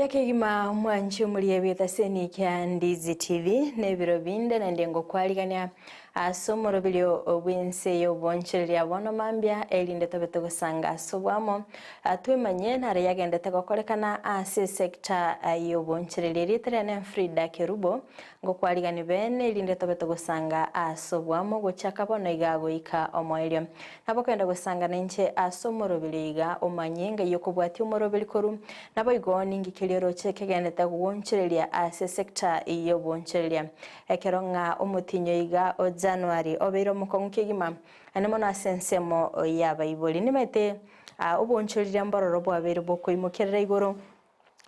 Mbuya kegima mwanche omoriebete ase enikia Ndizi TV na ebiro binde naende ngokwarigania ase omoroberio bw'ense y'obonchoreria bono mambia erinde tobe togosanga ase obwamo twemanye nare yagendete gokorekana ase esector y'obonchoreria. Erieta riane Frida Kerubo ngokwarigani bene erinde tobe togosanga ase obwamo gochaka bono iga goika omoerio. Nabo okogenda gosanga nainche ase omoroberio iga omanye ng'ai okobwatia omoroberi korwa Naboigo ninki keria oroche kegenderete gwonchoreria ase sector y'obwonchoreria? Ekero ng'a omotinyo iga o January obeire omokong'u kegima, naende mono ase ensemo y'abaibori. Nimaete obwonchoreria mbororo bwabeire bokoimokerera igoro,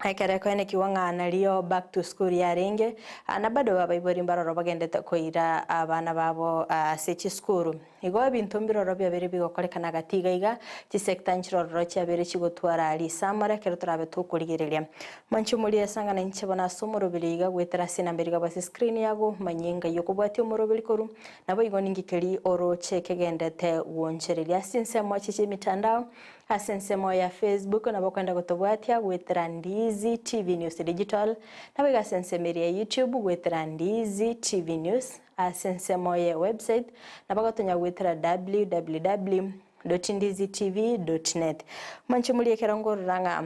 ekero ekoenekigwa ng'a nario back to school yarenge, na bado abaibori mbaroro bagendete koira abana babo ase chisukuru. Igo ebinto mbiroro biabeire bigokorekana gati iga iga, chisecta nchirororo chiabeire chigotwara risamora ekero torabe tokorigereria. Mwanche omorie esang'ana inche bono ase omoroberi iga goetera ase enamba eria ase screen yago, manyie ngai okobwatia omoroberi korwa, naboigo ninki keri oroche kegendete gwonchereria ase ensemo echi chi'emitandao, ase ensemo ya Facebook nabo okogenda gotobwatia goetera Ndizi TV News Digital, naboigo ase ensemo eria ya YouTube goetera Ndizi TV News. Ase ensemo ye website nabo gotonya goetera www dot ndizitv dot net. Mwanche morie ekero ngorora ng'a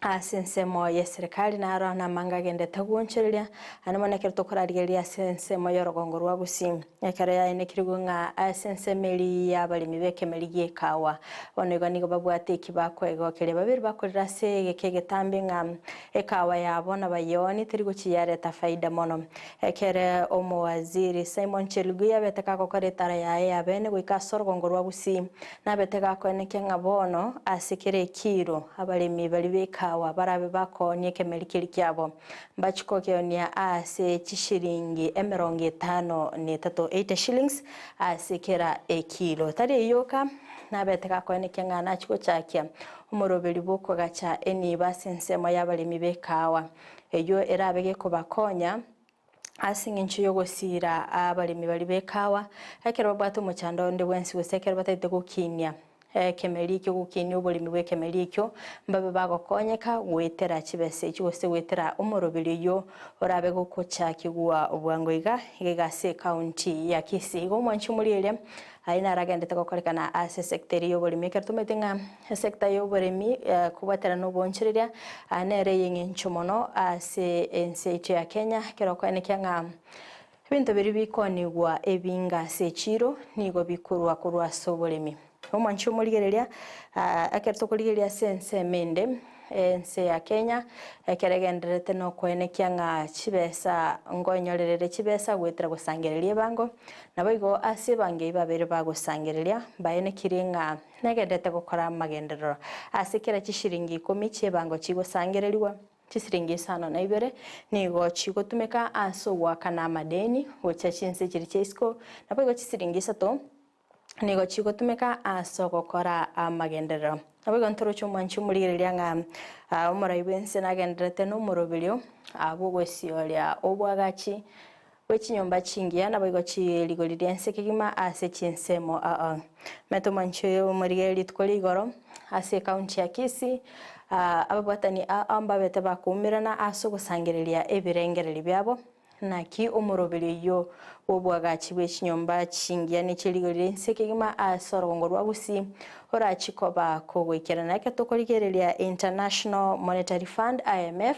ase ensemo ye serikali naro namanga agendete gwonchoreria naende mono ekero tokorarigereria ase ensemo y'orogongo rwa Gusii ekero yaenekirigwe ng'a ase ensemo eria y'abaremi b'ekemeri gi'ekawa bono igo nigo babwate eki bakoegokeria babere bakorera ase egeka egetambe ng'a ekawa yabo nabayeoni teri gochia yareta faida mono. Ekere omowaziri Simon Chelugui abete gagokora etara yaye ya bene goika ase orogongo rwa Gusii, nabete gakoenekia ng'a bono ase kera ekiiro abaremi baria b'ekawa barabe bakoonia ekemeri keria kiabo, mbachie kogeonia ase chishiringi emerongo etano na etato, 80 shillings, ase kera ekiiro. Tari eyio yoka, nabete gakoenekia ng'a nachie gochakia omoroberi bw'okogacha enibo ase ensemo y'abaremi b'ekawa. Eyio erabe gekobakonya ase eng'encho y'ogosiira abaremi baria b'ekawa, ekero babwate omochando onde bwensi gose ekero batagete gokinia ekemeri ekio gokinia oboremi bw'ekemeri ekio, mbabe bagokonyeka goetera chibesa echio gose goetera omoroberi oyio orabe gokochakigwa bwango iga, iga iga ase ecounty ya Kisii. Igo omwanchi omorieria Ayio naragendete gokorekana ase esecta eria y'oboremi. Ekero tomaete ng'a esecta y'oboremi kobwaterana n'oboonchoreria nere ey'eng'encho mono ase ense yaito ya Kenya, ekero okoenekia ng'a ebinto biria bikonigwa ebinge ase echiro nigo bikorwa korwa ase oboremi. Omwanchi omorigereria ekero tokorigereria ase ensemo ende, ense ya Kenya ekero egendererete nokoenekia ng'a chibesa nkoenyorerere chibesa goetera gosangereria ebango, Naboigo ase ebango eyio babeire bagosangereria, mbaenekirie ng'a negenderete gokora amagenderero. Ase kera chishiringi ikomi chi'ebango chigosangererigwa, chisiringi isano na ibere nigo chigotumeka ase ogoakana amadeni gochia chinse chiria chia isiko, naboigo chisiringi isato nigo chigotumeka ase ogokora amagenderero. Naboigo ntoroche omwanchi omorigereria ng'a omorai bw'ense nagendererete nomoroberio bw'ogosioria obwagachi Bwe chinyomba chingiya naboigo chie rigori ri'ense kegima ase chinsemo aa. Omanyete omwanchi oyo omorigereria rituko rigoro ase ecounty ya Kisii ababwatani aa mbabete bakoumerana ase ogosangereria ebirengererio biabo naki omoroberi oyio bw'obwagachi bwe chinyomba chingiya ne chie rigori ri'ense kegima ase orogongo rwa Gusii orachie koba kogoikerana ekero tokorigereria International Monetary Fund, IMF,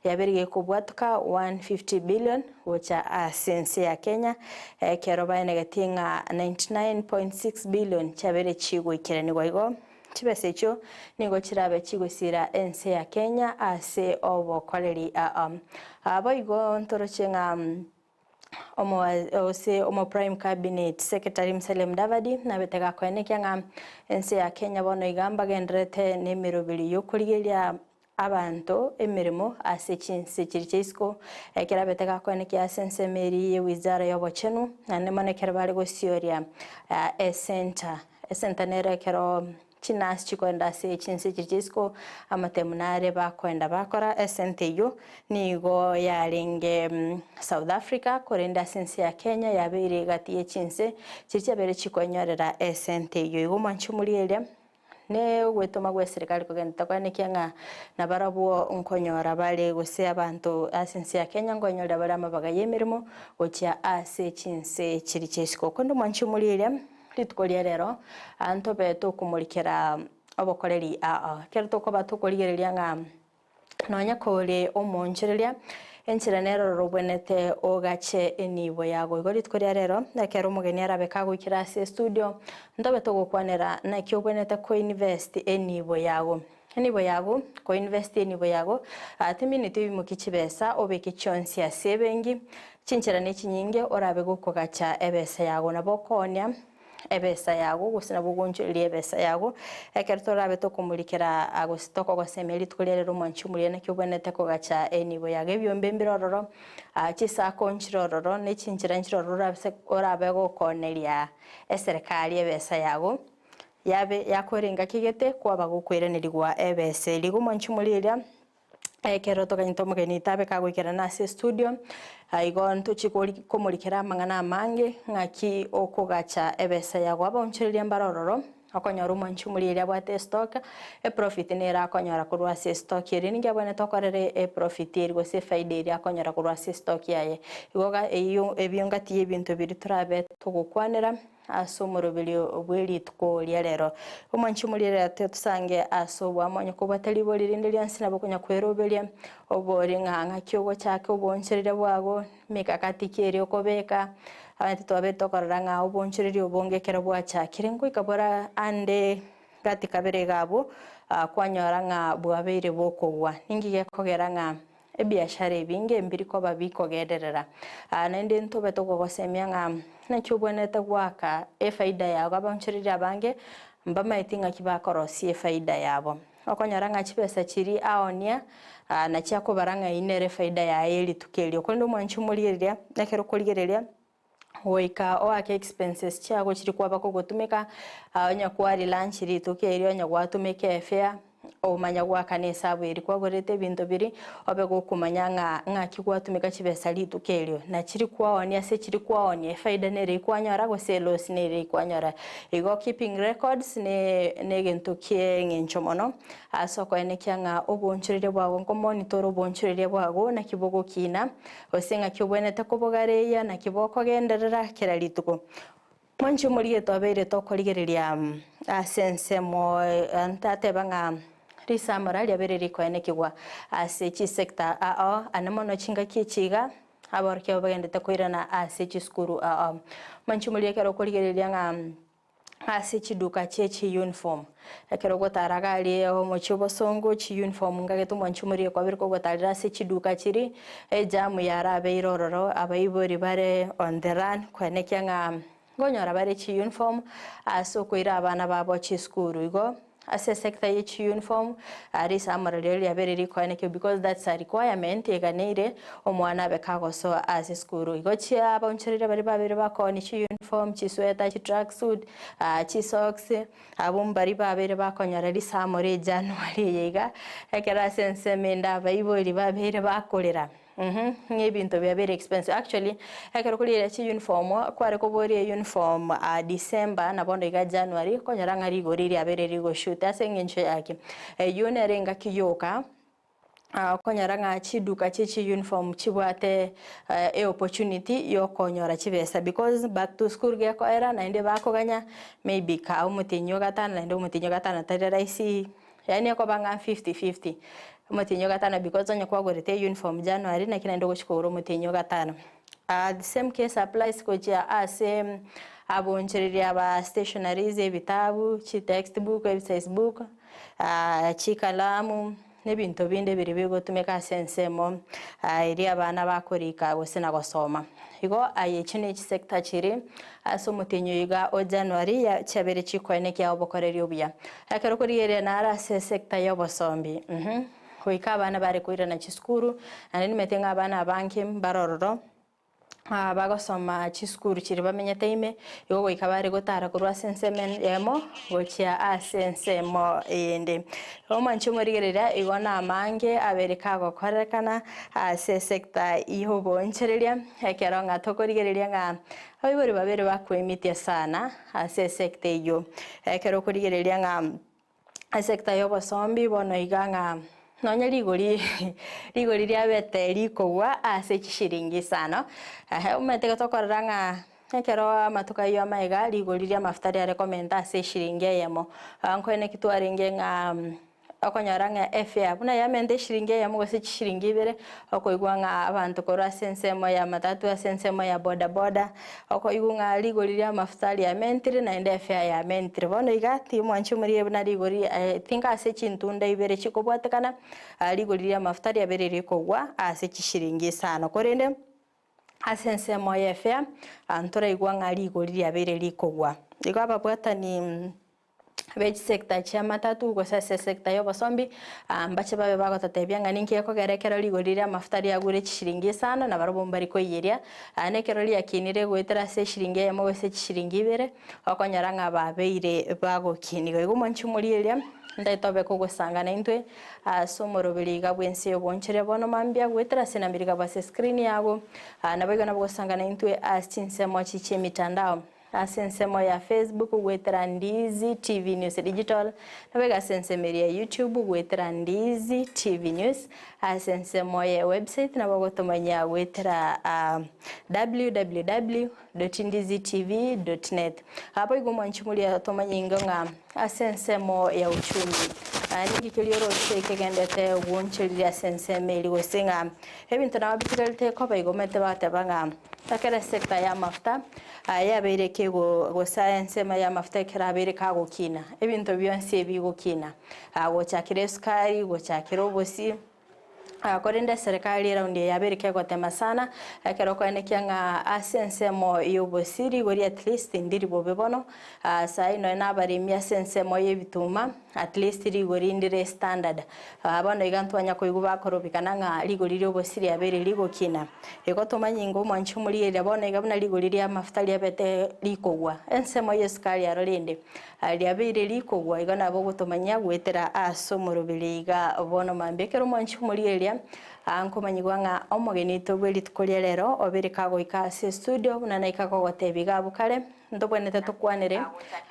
Yabeire gekobwatoka 150 billion gocha ase ense ya Kenya ekero baenegetie ng'a 99.6 billion chiabeire chigoikeranigwa igo chibesa echio nigo chirabe chigosira ense ya Kenya ase obokoreri aa. Boigo ntoroche ng'a Gose omo Prime Cabinet Secretary Musalia Mudavadi nabete gakoenekia ng'a ense ya Kenya bono iga mbagendererete nemeroberi yokorigereria abanto emeremo ase chinse chiria chia isiko ekero abete gakoenekia ase ensemo eria ye wizara yobochenu naende mono ekero bare gosioria esenta esenta nero ekero Chinurse chikoenda ase chinse chiria chia isiko, amatemu nare bakoenda bakora. Esente eyio nigo yarenge South Africa, korende ase ense ya Kenya yabeire egati ye chinse chiria chiabeire chikoenyorera esente eyio. Igo omwanchi omorieria Ne ogwetoma gw'eserekari kogenderete koenekia ng'a nabarabwo nkonyora bare gose abanto ase ense ya Kenya nkonyorera bare amabaga y'emeremo gochia ase chinse chiria chi'isiko. Korende omwanchi omorieria, rituko ria rero ntobe tokomorikera obokoreri aa. Ekero tokoba tokorigereria ng'a Nonya kore omoonchoreria, enchera nere ororo obwenerete ogache enibo yago. Igo rituko ria rero, ekero omogeni arabe kagoikera ase estudio, ntobe togokwanera naki obwenerete koinvest enibo yago. Enibo yago, koinvest enibo yago, timineti oimokie chibesa obeke chionsi ase ebenki, chinchera nechinyinge orabe gokogacha ebesa yago. Nabo okoonia. ebesa yago, gose nabo ogoonchoreria ebesa yago, ekero torabe tokomorikera gose tokogosemia rituko riaye riria omwanchi omuya naki obwenerete kogacha enibo yago. Ebiombe mbire ororo, chisako nchire ororo, ne chinchera nchire ororo orabase orabe gokooneria eserekari ebesa yago, yabe yakora engaki gete kwaba gokoiranerigwa ebesa eria. Igo omwanchi omuya eria. Ekero toganyete omogeni tabe kagoikerana ase estudio, igo ntochie komorikera amang'ana amange ng'aki okogacha ebesa yago. Abaonchoreria mbare ororo, okonyora omwanchi omoria eria abwate estock, eprofit nere akonyora korwa ase estock eria. Ninki abwenerete okorere eprofit eria gose efaida eria akonyora korwa ase estock yaye. Igo iga eyio ebio ngati ya ebinto biria torabe togokwanera. Ase omoroberio bwe rituko ria rero. Omwanchi omorierere tosange ase oboamo onye kobwate ribori rinde rionsi nabo okonya kweroberia, obori ng'a ng'aki ogochaka oboonchoreria bwago, emekakati ki eria okobeka, abande twabete tokorora ng'a oboonchoreria obonge ekero bwachakire ngoika bore ande gati kabere iga abwo, kwanyora ng'a bwabeire bokogwa. Ninki gekogera ng'a Ebiashara ebinge mbiri koba bikogenderera. Naende ntobe tokogosemia ng'a naki obwenerete goaka efaida yago. Abaonchoreria abange mbamaeti ng'aki bakorosia efaida yabo. Okonyora ng'a chibesa chiria aonia nachi akobara ng'a eyio nere efaida yaye ye rituko erio. Korende omwanchi omorigereria ekero okorigereria Goika oake expenses chiago chiri kwaba kogotumeka, onye kwari lunch rituko erio onye gwatumeka efare, omanye goakana esabu eria kwagorete ebinto biria, obe gokomanya ng'a ng'aki gwatumeka chibesa rituko erio. Na chiri kwaonia ase chiri kwaonia efaida nere kwanyora gose eloss nere kwanyora. Igo keeping records ne negento kie eng'encho mono ase okoenekia ng'a oboonchoreria bwago nkomonitor ore oboonchoreria bwago naki bogokina. Gose ng'aki obwenerete kobogareia, naki bokogenderera kera rituko. Mwanche omorigie twabeire tokorigereria ase ensemo ntateba ng'a risamora riabeire rikoenekigwa ase chisector ao ane mono chingaki echi iga aborokigwa bagendete koirana ase chisukuru ao. Mwanche omorigie ekero okorigereria ng'a ase chiduka chie chiuniform. Ekero ogotara iga aria omochie obosongo chiuniform ngagete omwanchi omoria kwabire kogotarera ase chiduka chiria, ejamu yarabeire ororo abaibori bare on the run koenekia ng'a nkonyora bare chiuniform ase okoira abana babo chisukuru. Igo Ase esector ye chiuniform, risamora riria riabeire rikoenekio because that's a requirement eganeire omwana abe kagosoa ase esukuru. Igo chiabaonchoreria baria babeire bakoonia chiuniform, chisweta, chitracksuit, chisocks, abwo mbaria babeire bakonyora risamora ejanuary eye iga, ekero ase ensemo ende abaibori babeire bakorera. Ng'a ebinto biabeire very expensive. Actually, ekero korigereria chiuniform, kware koboria euniform December na bono iga January, okonyora ng'a rigori riabeire rigoshoot ase eng'encho ya ki? Eyio nere engaki yoka okonyora ng'a chiduka chie chiuniform chibwate eopportunity ya okonyora chibesa because back to school gekoera naende bakoganya maybe kaa omotienyi o gatano naende omotienyi o gatano tari rahisi. Yaani ekoba ng'a fifty fifty, omotienyi o gatano because onye kwagorete euniform January naki naende ogochia kogora omotienyi o gatano. The same case applies gochia ase abonchoreria ba stationaries, ebitabu, chitextbook, exercise book, chikalamu, na ebinto binde biria bigotumeka ase ensemo eria abana bakorika gose na gosoma. Igo aye echio ne chisector chiria ase omotienyi oyo iga o January ya chiabeire chikoenekia obokoreri obuya. Ekero okorigereria naro ase esector ya obosombi uhum goika abana bare koirana chisukuru naende nimanyete ng'a abana abange mbare ororo bagosoma chisukuru chiria bamenyete ime, igo goika bare gotara korwa ase ensemo eyemo gochia ase ensemo eyende. Omwanchi omorigereria igo namange abere kagokorekana ase esector y'oboonchoreria, ekero ng'a tokorigereria ng'a abaibori babere bakoemitia sana ase esector eyio. Ekero okorigereria ng'a. Esector ya obosombi bono iga ng'a nonya rigori rigori riabete rikogwa ase chishiringi isano, ehe omanyete iga tokorora ng'a ekero amatuko aywo amaiga rigori ria amafuta riare komenta ase eshiringi eyemo, nkoene ki twarenge ng'a Okonyora ng'a efare buna yamenta eshiringi eyemo gose chishiringi ibere, okoigwa ng'a abanto korwa ase ensemo ya matatu ase ensemo ya boda boda, okoigwa ng'a rigori ria amafuta riamentire naende efare yamentire. Bono iga timwanchi omorigie buna rigori tinga ase chintunda ibere chikobwatekana, rigori ria amafuta riabeire rikogwa ase chishiringi isano. Korende ase ensemo ya efare, ntoraigwa ng'a rigori riabeire rikogwa. Igo ababwatani. Be chisecta chi'amatatu gose ase esecta y'obosombi, mbache babe bagototebia ng'a ninki gekogera ekero rigori ri'amafuta riagure chishiringi isano, na barabwo mbari koiyeria, na ekero riakinire goetera ase eshiringi eyemo gose chishiringi ibere, okonyora ng'a babeire bagokinigwa. Igo mwanche omorieria, ntaete obe kogosanga naintwe ase omoroberi iga bw'ense y'obonchoria bono mambia goetera ase enamberi iga ase escreen yago, naboigo nabo gosanga naintwe ase chinsemo echi chi'emitandao. Ase ensemo ya Facebook goetera Ndizi TV News Digital, naboigo ase ensemo eria ya YouTube goetera Ndizi TV News, ase ensemo ye website nabo ogotomanya goetera www.ndizitv.net. Naboigo omwanchi moria tomanye ingo ng'a ase ensemo ya uchumi ninki keria oroche kegendete gwonchoreria ase ensemo eria gose ng'a ebinto nabo bitigarete koba igo omanyete bagoteba ng'a ekero esector ya amafuta Aya yabeire kegosa ensemo y'amafuta ekero abeire kagokina, ebinto bionsi ebigokina, gochakera esukari, gochakera obosie, korende eserekari eraundi eye yabeire kegotema sana, ekero okoenekia ng'a ase ensemo y'obosie rigori at least ndiri bobe bono, saii nonye na abaremi ase ensemo y'ebituma, at least rigori ndire standard. Bono iga ntwanya koigwa bakorobekana ng'a rigori ri'obosie riabeire rigokina. Igo tomanye inga omwanchi omorigereria bono iga buna rigori ri'amafuta riabete rikogwa, ensemo y'esukari aro rende riabeire rikogwa, igo nabo ogotomanyia goetera ase omoroberi iga bono mambia. Ekero omwanchi omorigereria nkomanyigwa ng'a omogeni oito bwe rituko ria rero obeire kagoika ase estudio buna naika kogotebia iga abwo kare, Ntobwenerete tokwanere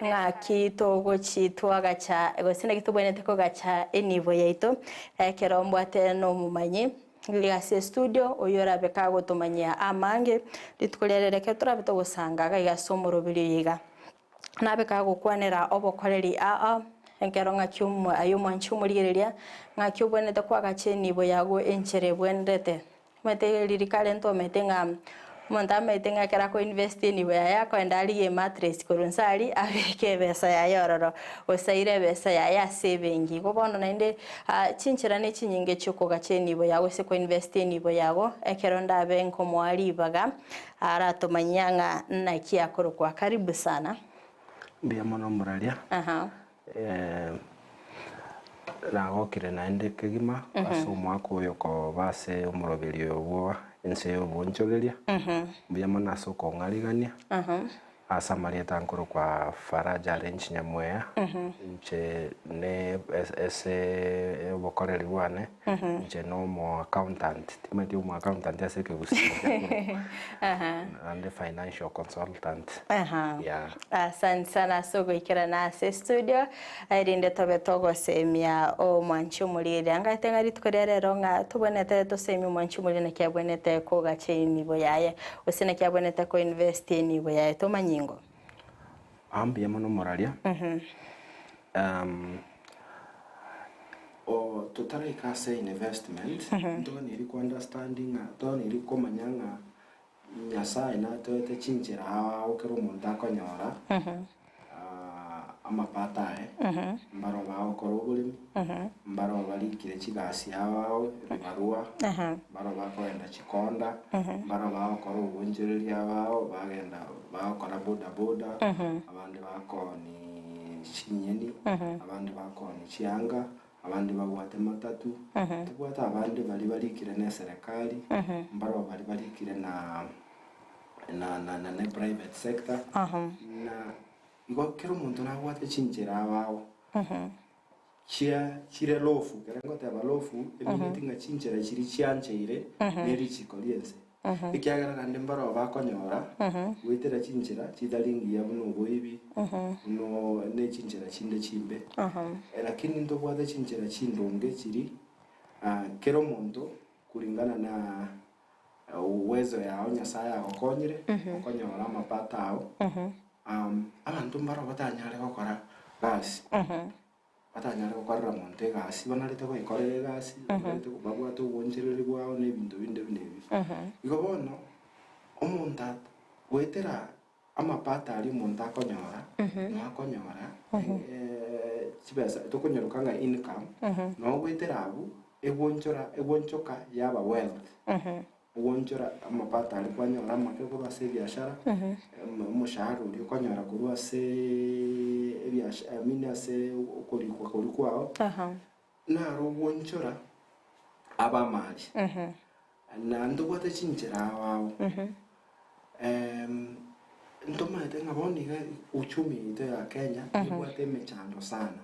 ng'aki togochi twagacha gose naki tobwenerete kogacha enibo yaito ekero mbwate nomomanyi ri ase estudio oyio orabe kagotomanyia amange rituko riaye rero ekero torabe togosanga iga iga ase omoroberi oyo iga. Nabe kagokwanera obokoreri aa ekero ng'aki omo aye omwanchi omorigereria ng'aki obwenerete kwagacha enibo yago enchera ebwenerete. Omanyete riria kare ntomanyete ng'a omonto amanyete ng'a ekero ako invest enibo yaye akoenda arigie emattress korwa inse aria abeke ebesa yaye ororo, gose aire ebesa yaye ase ebenki. Igo bono naende chinchera ne chinyinge chia okogacha enibo yago gose ko invest enibo yago ekero ndabe nkomoa ribaga aratomanyia ng'a naki akorokwa. Karibu sana. Mbuya mono Muraria. Nagokire naende kegima ase omwaka oyo koba ase omoroberi oyo bwa ense y'obonchoreria. Mbuya mono ase okong'arigania ase amarieta nkorokwa Faraja Arenchi Nyamweya, inche ne ase obokoreri bwane, inche na omo accountant, timanyeti omo accountant ase ekegusii naki akorokwa, naende financial consultant, yeah. Asante sana ase ogoikerana ase estudio, erinde tobe togosemia omwanchi omoriri. Ngaete ng'a rituko ria rero ng'a tobwenerete tosemie omwanchi omoriri naki abwenerete kogacha enibo yaye, gose naki abwenerete ko invest enibo yaye. Tomanye ingo? Aa mbuya mono moraria. O totaraika ase investment, ntoganeirie ko understand ng'a toganeirie komanya ng'a Nyasae natoete chinchera ao ao kera omonto akonyora amapato aye, mbaro bagokora oboremi, mbaro barikire chigasi ao ao ebibarua, mbaro bakogenda chikonda, mbaro bagokora obonchoreria ao ao bagenda bagokora boda boda, abande bakooni chinyeni, abande bakooni chianga. Abande babwate matatu, tobwate abande baria barikire neserekari, mbarabwo baria barikire na na na na ne private sector, na igo kera omonto nabwate chinchera ao ao chia chire lawful, ekero ngoteba lawful emineti ng'a chinchera chiria chiancheire ne richiko ri'ense. Ekiagera naende mbaroo bakonyora goetera chinchera chitari ngiya buna oboibi, buna ne chinchera chinde chimbe. Lakini ntobwate chinchera chindonge chiri kera omonto kulingana na uwezo yao Nyasaye agokonyire, okonyora amapato ao. Abanto mbaroo batanyare gokora gasi. Batanyare gokorera monto egasi, banarete goekorera egasi, banarete babwate obonchereri bwao na ebinto binde buna ebio. Igo bono, omonto at goetera amapato aria omonto akonyora, noo akonyora chibesa tokonyeroka ng'a income, noo goetera abwo, egwonchora egwonchoka yaba wealth. Ogoonchora amapato aria kwanyora amake korwa ase ebiashara, omoshahara oria okonyora korwa ase ebiasha I mean ase okorikwa koria kwao, naro ogoonchora abe amari. Na ntobwate chinchera ao ao. Ntomaete ng'a bono iga uchumi yaito ya Kenya nebwate emechando sana,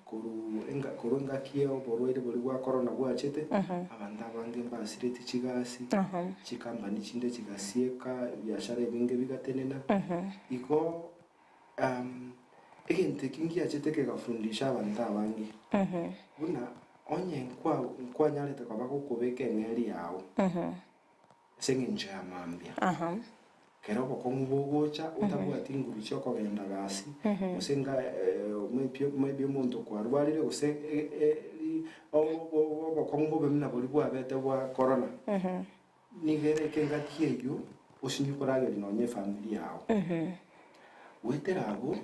korwa enga korwa engaki ya oborwaire boria bwa corona bwachete, abanto abange mbasireti chigasi, chikampani chinde chigasieka, ebiashara ebinge bigatenena, igo egento eki ngiachete kegafundisha abanto abange, buna onye nkwa nkwanyarete koba gokobeka eng'eri yago. Ase engencho ya mambia, ekero obokong'u bogocha otabwati nguru chi'okogenda gasi, gose nga maybe omonto kwarwarire gose obokong'u bobe buna boria bwabete bwa korona, nigo ere engaki eyio osinye korageria nonye efamiri yao. Goetera abwo,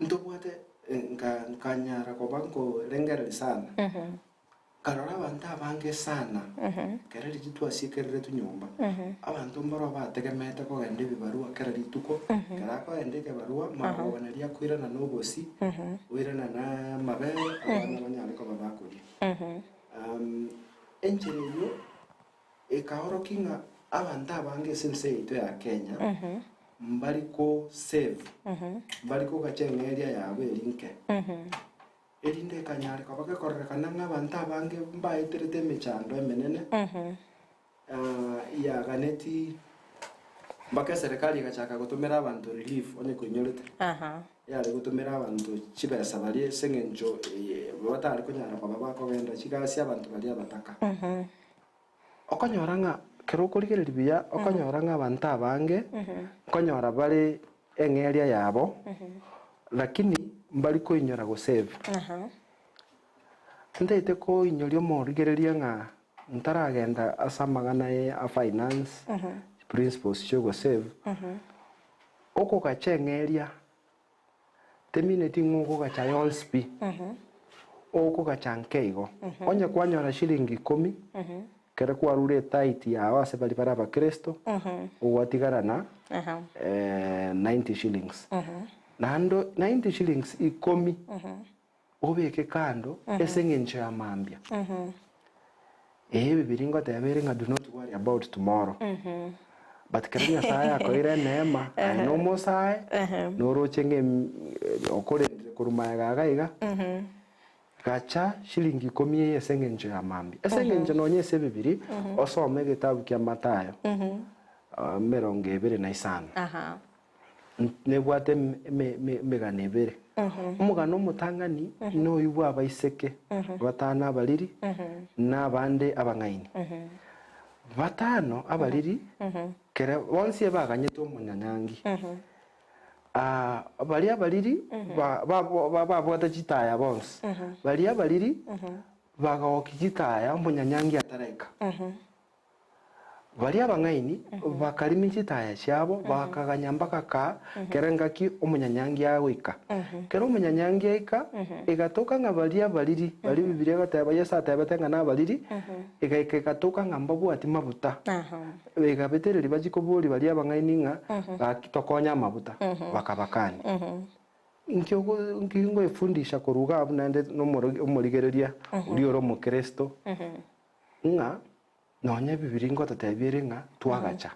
ntobwate nkanyara koba nkorengereria sana. Nkarora abanto abange sana, kera riria twasiekereretwe nyomba, abanto mbaroo bategemeete kogenda ebibarua kera rituko, ekero akogenda ekebarua, marogoba nario akoirana na obosie, oirana na amabere, abana banyare koba bakoria. Enchera eyio ekaorokia ng'a abanto abange ase ense yaito ya Kenya, mbari ko save, mbari kogacha eng'eria yabo eri nke. Erinde ekanyare koba gekororekana ng'a abanto abange mbaeterete emechando emenene, yaganeti mpaka eserekari egachaka gotomera abanto relief onye koinyorete. Yare gotomera abanto chibesa baria ase eng'encho batare konyara koba bakogenda chigasi abanto baria abataka. Okonyora ng'a ekero okorigereria buya, okonyora ng'a abanto abange nkonyora bare eng'eria yabo, lakini mbari koinyora gosave. Ntaete koinyoria omorigereria ng'a ntaragenda ase amang'ana a finance, principles chia ogosave, okogacha eng'eria Temineti ng'a okogacha yonsi pi, okogacha nke igo. Onye kwanyora shilingi ikomi, ekero kwarure etithe yao ase baria bare abakristo, ogwatigara na 90 shillings. Naende 90 shillings ikomi, obeke kando ase eng'encho ya mambia. Ee Bibilia ngoteba ere ng'a do not worry about tomorrow. But kero Nyasaye akoire eneema, aye nomosae, noroche ng'a okorendire korwa magega iga iga, gacha shilingi ikomi eye ase eng'encho ya mambia. Ase eng'encho nonye ase Ebibilia, osome egetabu kia Mathayo, emerongo ebere na isano. Nebwate emegano ebere. Omogano omotang'ani noyio bw'abaiseke batano abariri na abande abang'aini. Batano abariri kere bonsi ebaganyete omonyanyangi. Baria abariri babwate chitaya bonsi. Baria abariri bagaokia chitaya omonyanyangi ataraika. Baria abang'aini bakarimia chitaya chiabo, bakaganya mpaka kaa kera engaki omonyanyangi agoika. Kera omonyanyangi aika, egatoka ng'a baria abariri, baria Bibilia egoteba, Yeso atebete ng'a nabariri, egaika egatoka ng'a mbabwati mabuta. Egabetereria bachie koboria baria abang'aini ng'a gaki tokonye amabuta, bakabakania. Inki ogo inki ngoefundisha korwa iga abwo naende nomoro omorigereria oria ore omokristo, ng'a Nonya Ebibilia ngototebia ere ng'a twagacha.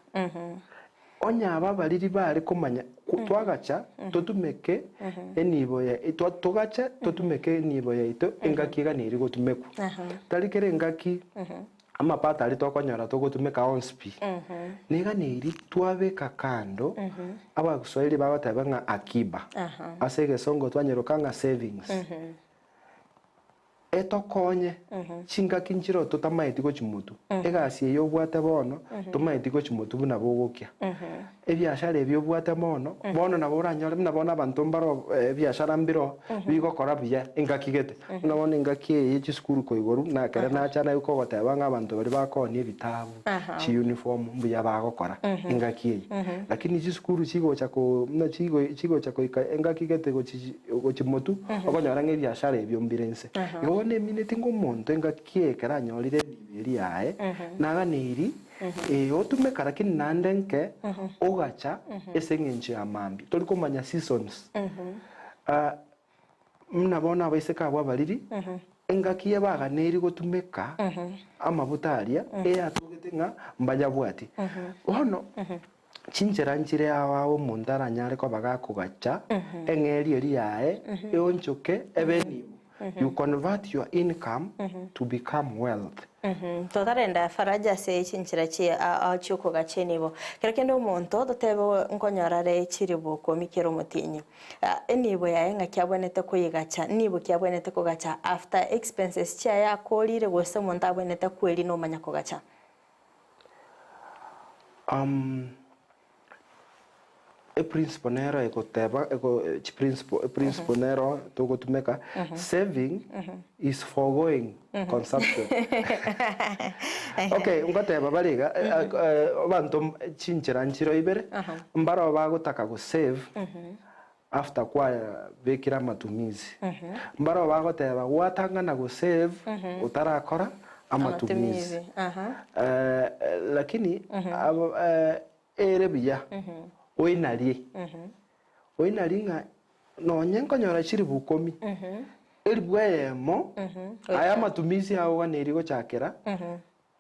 Onye aba abariri bare komanya twagacha totumeke enibo ya togache totumeke enibo yaito engaki iga neri gotumekwa. Tari kera engaki. Amapato aria tokonyora togotumeka onsi pi, niga neri twabeka kando, abaswahili bagoteba ng'a akiba, ase egesongo twanyeroka ng'a savings. Etokonye chingaki nchire totamaeti gochia motwe, egasi eye obwate bono tomaeti gochia motwe buna bogokia. Ebiashara ebi obwate mono, bono nabo oranyore buna bono abanto mbaro ebiashara mbiro bigokora buya engaki gete. Buna bono engaki eye ye chisukuru koigorwa na ekere nacha naye kogoteba ng'a abanto baria bakoonia ebitabu, chiuniform mbuya bagokora engaki eye. Lakini chisukuru chigocha ko buna chigo chigocha goika engaki gete gochi gochi motwe, okonyora ng'a ebiashara ebio mbire inse. Igo bono emineti ng'a omonto engaki eye ekero anyorire enibo eria yaye, naganeiri Ee, otumeka lakini naende nke ogacha ase eng'encho ya mambia. Tori komanya seasons. Ah, buna bono abaiseke abwo abariri, engaki ye baganeiri gotumeka amabuta aria, eyatogete ng'a mbanyabwati. Bono, chinchera nchire ao ao omonto aranyare koba gakogacha eng'eria eria yaye eonchoke ebe enibo. You convert your income to become wealth. Totarenda faraja ase chinchera chi'okogacha enibo. Kero kende omonto totebe nkonyora are chiribu ikomi kera omotienyi. Enibo yaye ng'aki abwenerete koyegacha, nibo ki abwenerete kogacha after expenses chiaye akorire gose omonto abwenerete kwerina omanya kogacha. Eprinciple nero egoteba ego chiprinciple eprinciple nero togotumeka saving is foregoing consumption. Okay ngoteba bare iga abanto chinchera nchiro ibere, mbaro bagotaka gosave after kwabekire amatumizi, mbaro bagoteba gwatang'ana gosave otarakora amatumizi. Lakini abo ere buya oinarie, oinarie ng'a nonye nkonyora chilifu ikomi, elifu eyemo aya amatumizi ao oganeiri gochakera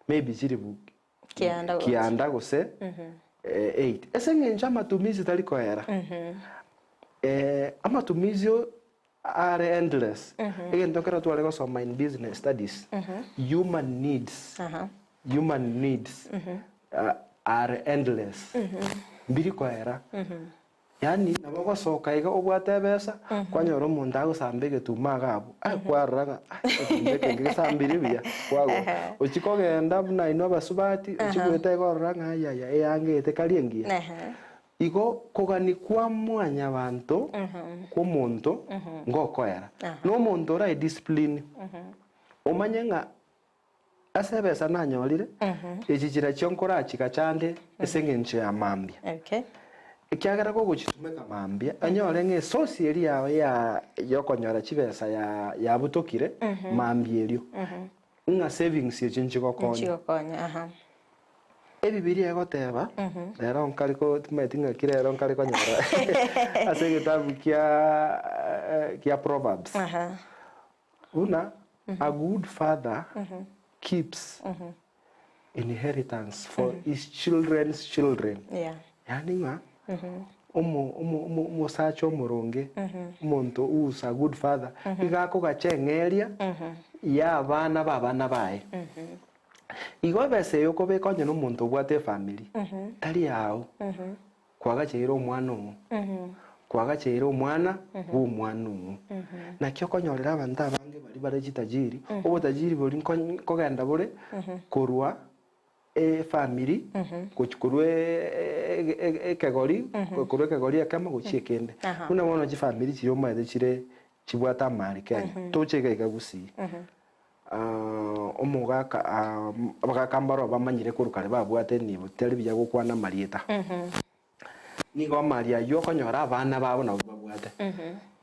maybe chilifu Kianda gocha. kianda gose eight. Ase eng'encho amatumizi tari koera, amatumizi are endless. Egento nkero tware gosoma in business studies, human needs, human needs are endless, mbiri koera. Yaani nabo ogosoka iga obwate ebesa, kwanyora omonto agosamba egetuma iga abwo, ah kwarora ng'a ah egetuma eke ngegesambiri buya, kwagora. Ochia kogenda buna inwe abasubati, ochia goeta iga orora ng'a ayaya eyanga eye tekari engiya. Igo kogania kwa mwanyabanto kw'omonto ngokoera. Na omonto orae discipline, omanye ng'a ase ebesa nanyorire, echi chirachio nkorachigacha ande ase eng'encho ya mambia. Okay. Ekiagera gogochitumeka mambia, onyore ng'a esource eria yao ya yokonyora chibesa ya yabutokire mambia erio, ng'a savings echio nchigokonya. Nchigokonya, aha. Ebibilia egoteba, rero nkare ko timanyeti ng'aki rero nkare konyora ase egetabu kia kia Proverbs, Aha. buna a good father keeps inheritance for his children's children. Yeah. Yaani ng'a omo omo omo omosacha omoronge, omonto who's a good father, iga akogacha eng'eria ya abana ba abana baye. Igo ebesa eye okobeka onye nomonto obwate efamiri, tari yao, kwagacheire omwana oo, kwagacheire omwana bwa omwana oo. Naki okonyorera abanto abange baria bare chitajiri, obotajiri boria nko nkogenda bore korwa efamiri gochi korwa ekegori, korwa ekegori ekemo gochia ekende. Buna bono chifamiri chiria omanyete chire chibwate amari Kenya, toche iga iga Gusii. Omogaka abagaka mbaro bamanyire korwa kare babwate enibo, tari buya gokwana amarieta. Nigo amari ayio okonyora abana babo nabwo babwate,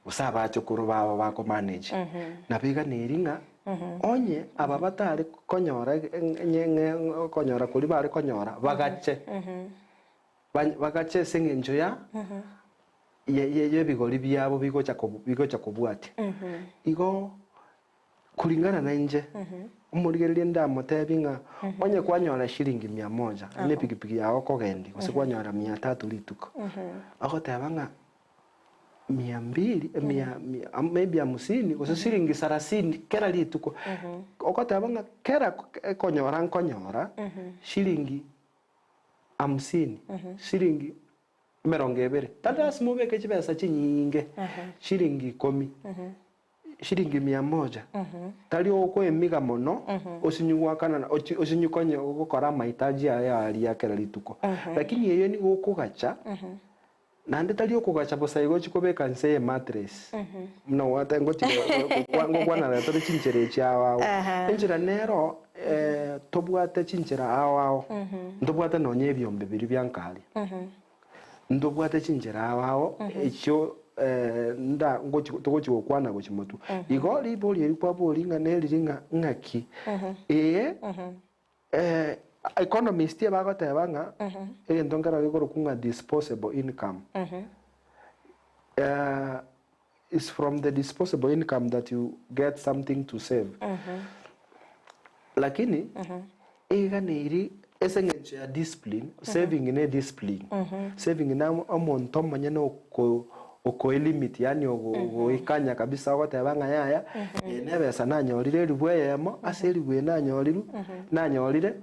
gose abachokoro babo bakomanage. Nabo iga neri ng'a onye aba batare konyora okonyora koria bare konyora bagache, bagache ase eng'encho ya y'ebigori biabo bigocha bigocha kobwatia. Igo Kulingana nainche, omorigereria ndamotebie ng'a onye kwanyora shilingi mia moja ne epikipiki yago okogendia gose kwanyora mia tatu rituko, ogoteba ng'a Mia mbili, mia, mia, maybe hamsini gose shilingi sarasini kera rituko. Ogoteba ng'a kera ekonyora nkonyora shilingi hamsini, shilingi emerongo ebere. Tari lasima obeke chibesa chinyinge, shilingi ikomi, shilingi mia moja. Tari okoemiga mono osinye goakanana osinye konya gokora amahitaji aye aria kera rituko. Lakini eyio nigo okogacha. Naende tari okogacha bosa igo ochie kobeka inse y'emattress, buna gwate ngochia ngokwanera tore chinchera echi ao ao. Enchera nero tobwate chinchera ao ao, ntobwate nonya ebiombe biria bia nkaria, ntobwate chinchera ao ao echio nda ngochi togochi gokwana gochia motwe. Igo ribori eri kwaboria ng'a neriri ng'a ng'aki, ee. Economist ebagoteba ng'a egento nkero gekorokwa ng'a disposable income is from the disposable income that you get something to save. Lakini eganeirie ase eng'encho ya discipline, saving ne discipline. Saving na omonto omonyene oko okoelimit yaani ogoikanya kabisa ogoteba ng'a yaya eye nebesa nanyorire eribu eyemo ase eribu eye nanyorirwe nanyorire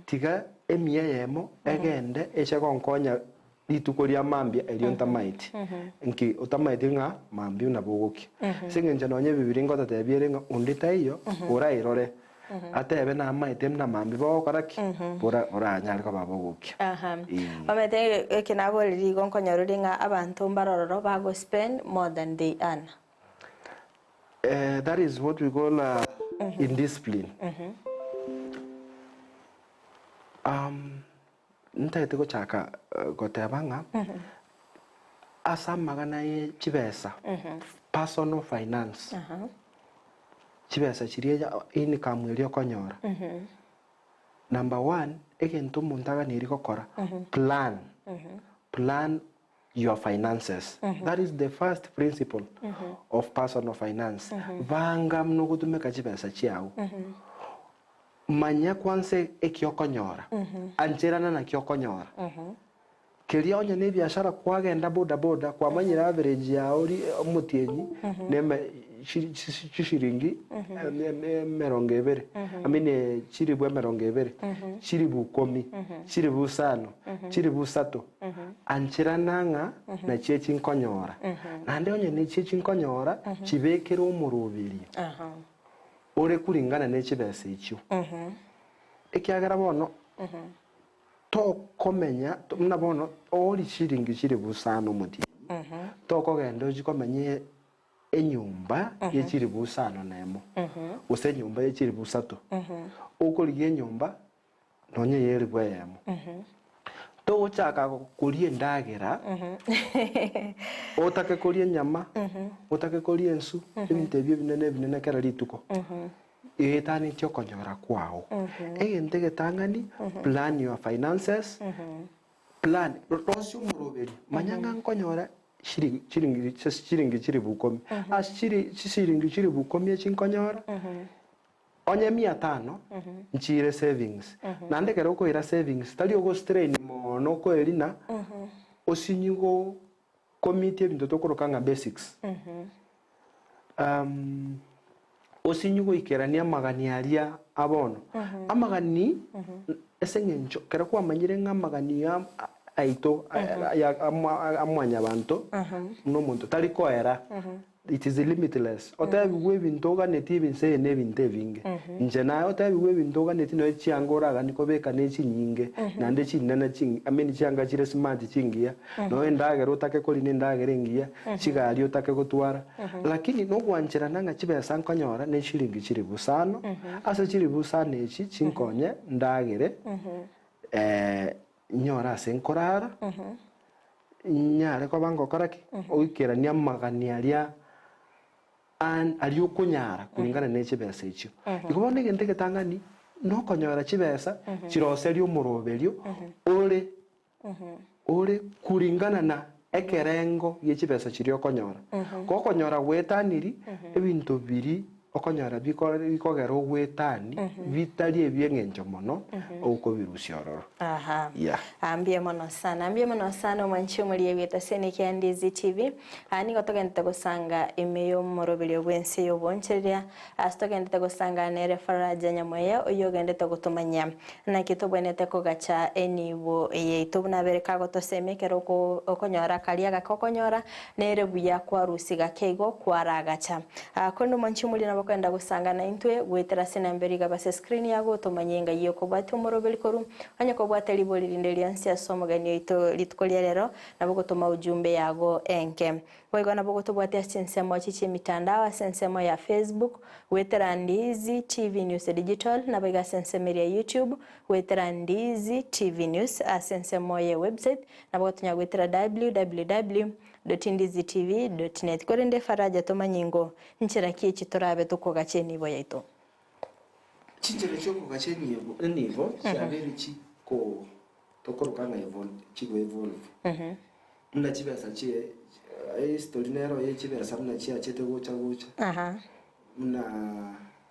tiga emia eyemo egende eche gonkonya rituko ria mambia erio ntamaeti nki otamaeti ng'a mambia nabo ogokia. Ase eng'encho nonye ebibiria ngototebia ere ng'a onde taiyo orairore Atebe namaete buna mambia bogokora ki? Bora boranyare koba bogokia. Aha. Ee. Omanyete eke naborire igo nkonyorire ng'a abanto mbare ororo bago spend more than they earn. Eh, that is what we call indiscipline. Um, ntagete gochaka goteba ng'a ase amagana ye chibesa, personal finance, chibesa chiria income eria okonyora, number one, egento omonto aganeirie gokora, plan, plan your finances, that is the first principle of personal finance, banga buna ogotumeka chibesa chiago, manya kwanza eki okonyora, ancherana naki okonyora. Keria onye nebiashara kwagenda boda boda kwamanyire average yao ri omotienyi neme chishiringi emerongo ebere I mean chiribu emerongo ebere, chiribu ikomi, chiribu isano, chiribu isato, ancherana ng'a nachio echi nkonyora. Naende onye nechio echi nkonyora chibekere omoroberio ore kuringana ne chibesa echio. Ekiagera bono. Tokomenya buna bono ori chiringi chilifu isano omotienyi, tokogenda ochie komenya enyomba ye chilifu isano na emo, gose enyomba ye chilifu isato. Okorigia enyomba nonye ye elifu eyemo. Togochaka koria endagera, otake koria enyama, otake koria ensu, ebinto ebio ebinene ebinene kera rituko. Eetanetie okonyora kwao. Egento egetang'ani, plan your finances, plan, rosia omoroberi, manya ng'a nkonyora shiri chiringi chiringi chilifu ikomi, ase chiri chisiringi chilifu ikomi echi nkonyora, onye mia tano, nchiire savings. Naende ekero okoira savings, tari ogostrain mono okoerina, osinyi go commit ebinto tokoroka ng'a basics. Osinyi goikerania amagani aria a bono. Amagani ase eng'encho ekero kwamanyire ng'a amagani aito a mwanyabanto buna omonto tari koera, it is limitless. Otebigwe ebinto oganetie ebi nse eye na ebinto ebinge. Inche naye otebigwe ebinto oganetie nonya chianga oraganie kobeka ne chinyinge naende chinene I mean chianga chire smart chingiya, nonya endagera otake koria na endagera engiya, chigari otake gotwara. Lakini nogwancherana ng'a chibesa nkonyora ne chiringi chilifu isano, ase chilifu isano echi chinkonye ndagere, nyore ase nkorara, nyare koba ngokora ki? Oikerania amagani aria aria okonyara kulingana ne chibesa echio. Igo bono egento egetang'ani nokonyora chibesa chiroserie omoroberio ore ore kulingana na ekerengo gie chibesa chiria okonyora. Gokonyora gwetaniri ebinto biria. okonyora bikore bikogera ogwetani, bitari ebi'eng'encho mono, okobirusia ororo. Aha. Yeah. Ah, mbuya mono sana mbuya mono sana omwanchi omoria bw'etaseni ekia Ndizi TV. Ah, nigo togendete gosanga ime y'omoroberio bw'ense y'obonchereria ase togendete gosanga nere Faraja Nyamweya oyio ogendete gotomanya naki tobwenerete kogacha enibo yaito buna abere kagotosemia ekero oko okonyora karia gake okonyora nere buya kwarusia gake igo kwaragacha. Ah, korende omwanchi omoria nabo okogenda gosanga naintwe goetera ase enamba eria igaba ase escreen yago otomanye ng'ai okobwatia omoroberi korwa onye kobwate ribori rinde rionsi ase omogeni oito rituko ria rero nabo ogotoma ujumbe yago enke. Boigo nabo ogotobwatia ase chinsemo echi chi'emitandao ase ensemo ya Facebook goetera Ndizi TV News Digital naboigo ase ensemo eria ya YouTube goetera Ndizi TV News ase ensemo ye website nabo ogotonya goetera www.ndizitv.net. Korende Faraja tomanye ingo nchera ki echi torabe tokogacha enibo yaito. Chinchera chiokogacha enibo enibo chiabeire chiko tokoroka ng'a evol chigo evolve. Buna chibesa chie ehistory nero ye chibesa buna chiachete gocha gocha. Buna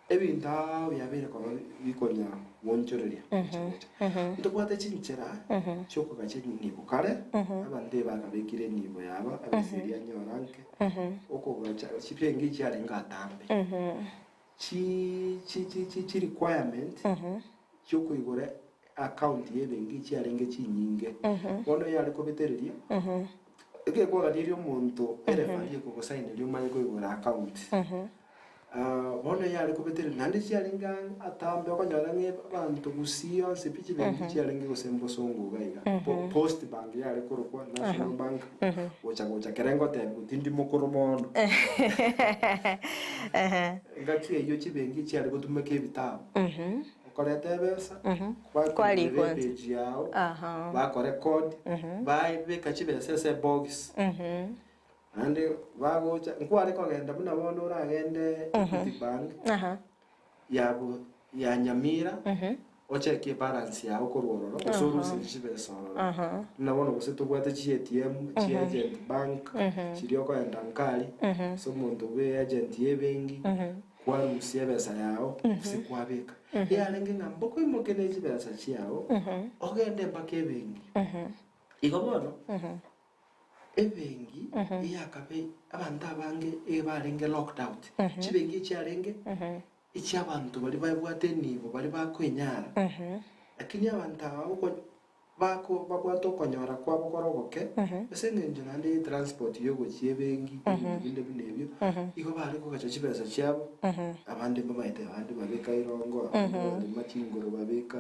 ebinto ao biabeire koba bikonya goonchoreria gocha gocha. Ntobwate chinchera chiokogacha enibo kare, abanto ebakabekire enibo yabo ebesa eria anyora nke, okogacha chibenki chiarenge atambe. Chi chi chi chi chi requirement chiokoigora account ya ebenki chiarenge chinyinge. Bono yare kobetereria, egekwaganeria omonto ereferee ekogosaineria omanye koigora account. Bono yare kobetereria naende chiarenge ang'e atambe okonyora ng'a abanto gusii yonsi pi chibenki chiarenge gose mbosongo iga iga. Post bank yare korokwa, National Bank, gocha gocha kere ngotebiwa tindi mokoro mono. Engaki eyio chibenki chiare gotumeka ebitabu. Okoreta ebesa, bakoigorera Kwarikwa. epage yao, bakorecord, babeka chibesa ase ebox. Naende bagocha, nkware kogenda buna bono oragende Equity Bank yabo ya Nyamira, ochekie ebalance yao korwa ororo, gose orusie chibesa ororo. Buna bono gose tobwate chi ATM, chi agent bank, chiria okoenda nkari, ase omonto bwe agent ya ebenki, kwarusia ebesa yao, gose kwabeka. Eyarenge ng'a mbokoimokia ne chibesa chiao, ogende mpaka ebenki. Igo bono, Ebenki eyakabe abanto abange ebarenge locked out, chibenki echiarenge echiabanto baria babwate enibo baria bakoenyara, lakini abanto aba oko bako babwate okonyora kwabo kore ogoke, ase eng'encho naende ya etransport ya ogochia ebenki, ebinto binde buna ebio, igo bare kogacha chibesa chiabo, abande mbamaete abande babeka irongo, abande barema chingoro babeka,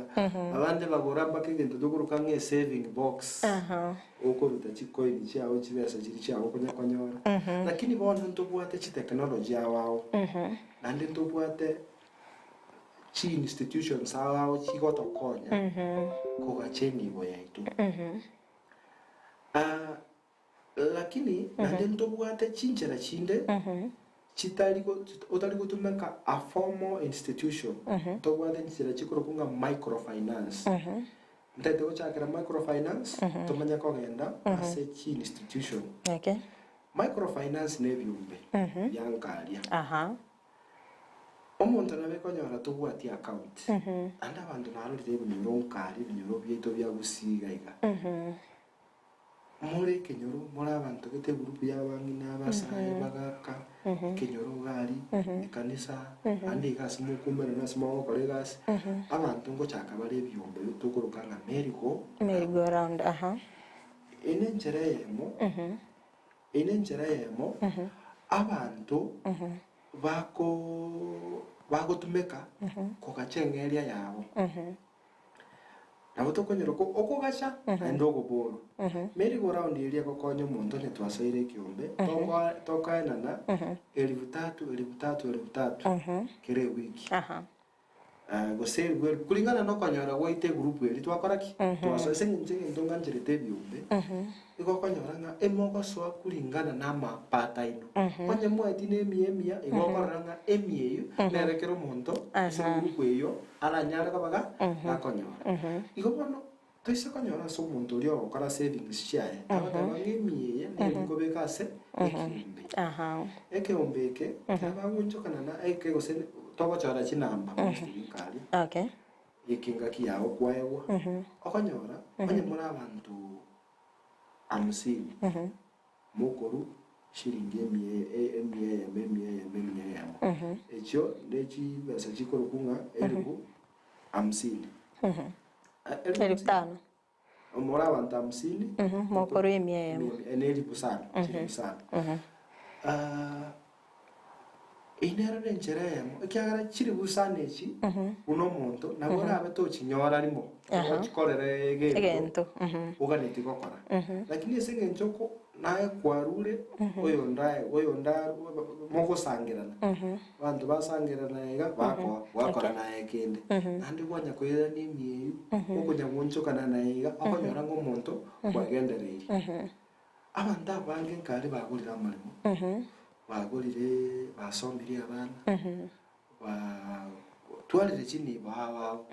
abande bagora mpaka egento tokoroka ng'a esaving box. Okoruta chikoini chiao chibesa chiria chiao okonya konyora. Lakini bono ntobwate chitechnology ao ao, naende ntobwate chi institutions ao ao chigotokonya kogacha enibo yaito. Lakini naende ntobwate chinchera chinde chitari go otari gotumeka a formal institution, ntobwate chinchera chikorokwa ng'a microfinance. Ntaete gochakera microfinance, tomanye kogenda ase chi institution. Okay. Microfinance na ebiombe bia nkaria. Omonto nabo ekonyora tobwati account, naende abanto narorire ebinyoro nkaria ebinyoro biaito bia Gusii iga iga. More ekenyoro, more abanto gete egroup ya abang'ina, abasae, bagaka, ekenyoro iga aria, ekanisa, naende iga ase mokoumerana ase mogokora egasi, abanto ngochaka bare ebiombe tokoroka ng'a merry go Merry go round, aha. Eye nenchera eyemo, eye nenchera eyemo abanto bako bagotumeka kogacha eng'eria yabo. Nabo tokonyora oko okogacha naende ogoborwa. Merry go round eria egokonya omonto onye twasoire ekiombe, tokoa tokoenana elifu tatu elifu tatu elifu tatu kera ewiki. Gose elifu elifu kulingana na okonyora gwaito egroup eria twakora ki? Twasoa ase eng'encho egento ng'ancherete ebiombe, igo okonyora ng'a emogosoa kulingana na amapato aino. Onye mwaeti na emiya emiya, igo okorora ng'a emiya eyio nere kera omonto ase egroup eyio aranyare koba ga gakonyora. Igo bono toise konyora ase omonto oria ogokora savings chiaye, agoteba ng'a emiya eye neri nkobeka. Okobeka ase ekeombe. Ekeombe eke, ekero bagoonchokana na eke gose togochora chinamba mostly nkaria, eke engaki yago kwaegwa, okonyora onye more abanto hamsini, mokorwa shilingi emia emia eyemo emia eyemo emia eyemo. Echio ne chibesa chikorokwa ng'a elifu hamsini. Elifu Elifu tano. More abanto hamsini, Mokorwa emia eyemo. Ne elifu sano, chilifu sano. Eyio nero nenchera eyemo, ekiagera chilifu sano echi, buna omonto, nabo orabe tochinyora rimo, ochikorere egento, Egento. oganetie gokora. Lakini ase eng'encho oko naye kwarure, oyonde aye, oyonde arue, mogosangerana, abanto basangerana iga, bakoa, gwakora naye kende. Naende kwanya koirania emieyio, okonya goonchokana naye iga, okonyora ng'a omonto kwagendereirie. Abanto abange nkare bagorire amaremo, bagorire basomirie abana, batwarire chinibo ao ao,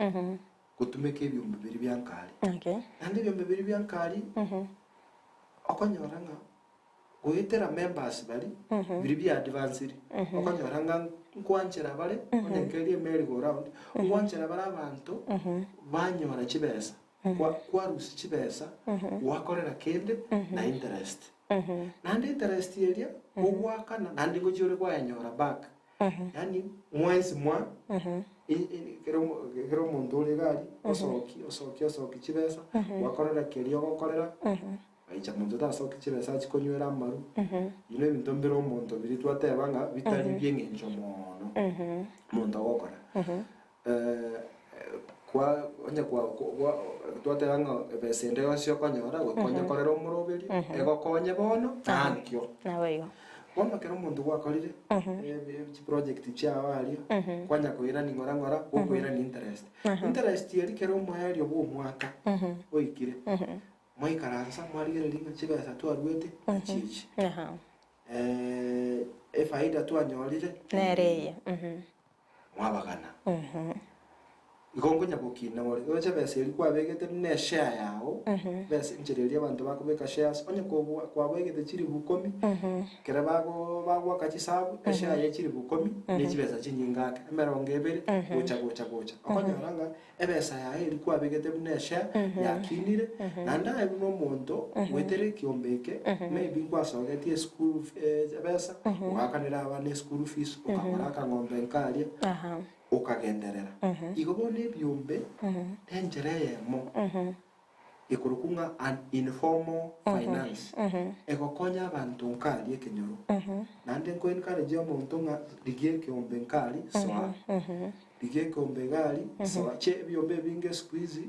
gotumeka ebiombe biria bia nkare. Naende ebiombe biria bia nkare, okonyora ng'a goetera members baria, biria bia advanced, okonyora ng'a nkwanchera bare, onye nkeria emerry go round, nkwanchera bare abanto banyora chibesa. Kwa kwarusia chibesa gwakorera kende na interest. Naende interest eria ogoakana naende ngochia ore kwayenyora back. Yaani mwensi mwa kera omo kera omonto ore iga aria osoki osoki osoki chibesa gwakorera keria ogokorera gaicha monto tasoki chibesa achie konywera amaru. Inwe ebinto mbire omonto biria twateba ng'a bitari bi'eng'encho moono omonto ogokora. Kwa onye kwa kwa twateba ng'a ebesa ende yonsi okonyora goika onyekorere omoroberio, egokonye bono na ankio. Naboigo. Bono ekero omonto gwakorire chiproject chiao aria, kwanya koirania ng'ora ng'ora, gokoirania interest. Interest eria kera omoerio bwa omwaka oikire, mwaikaransa mwarigereria ng'a chibesa twaruete nachi echi. Efaida twanyorire Nere eye. Mwabagana. Igo nkonya gokina ore, roche ebesa eria kwabegete buna eshare yao, ebesa enchera eria abanto bakobeka shares, onye kobua kwabegete chilifu ikomi, ekero bago bagoaka chisabu, eshare ya chilifu ikomi, ne chibesa chinyinge ake, emerongo ebere, gocha gocha gocha. Okonyora ng'a ebesa yaye eria kwabegete buna eshare, yakinire, naende aye buna omonto, goetera ekiombe eke, maybe nkwasogetie eschool ebesa, ogaakanera abana eschool fees, okagora akang'ombe nkaria, okagenderera. Igo bono ebiombe, nenchera eyemo ekorokwa ng'a an informal finance, egokonya abanto nkaria ekenyoro. Naende nko encourage omonto ng'a rigia ekeombe nkari soa, rigia ekeombe iga aria soa. Chi ebiombe ebinge siku hizi,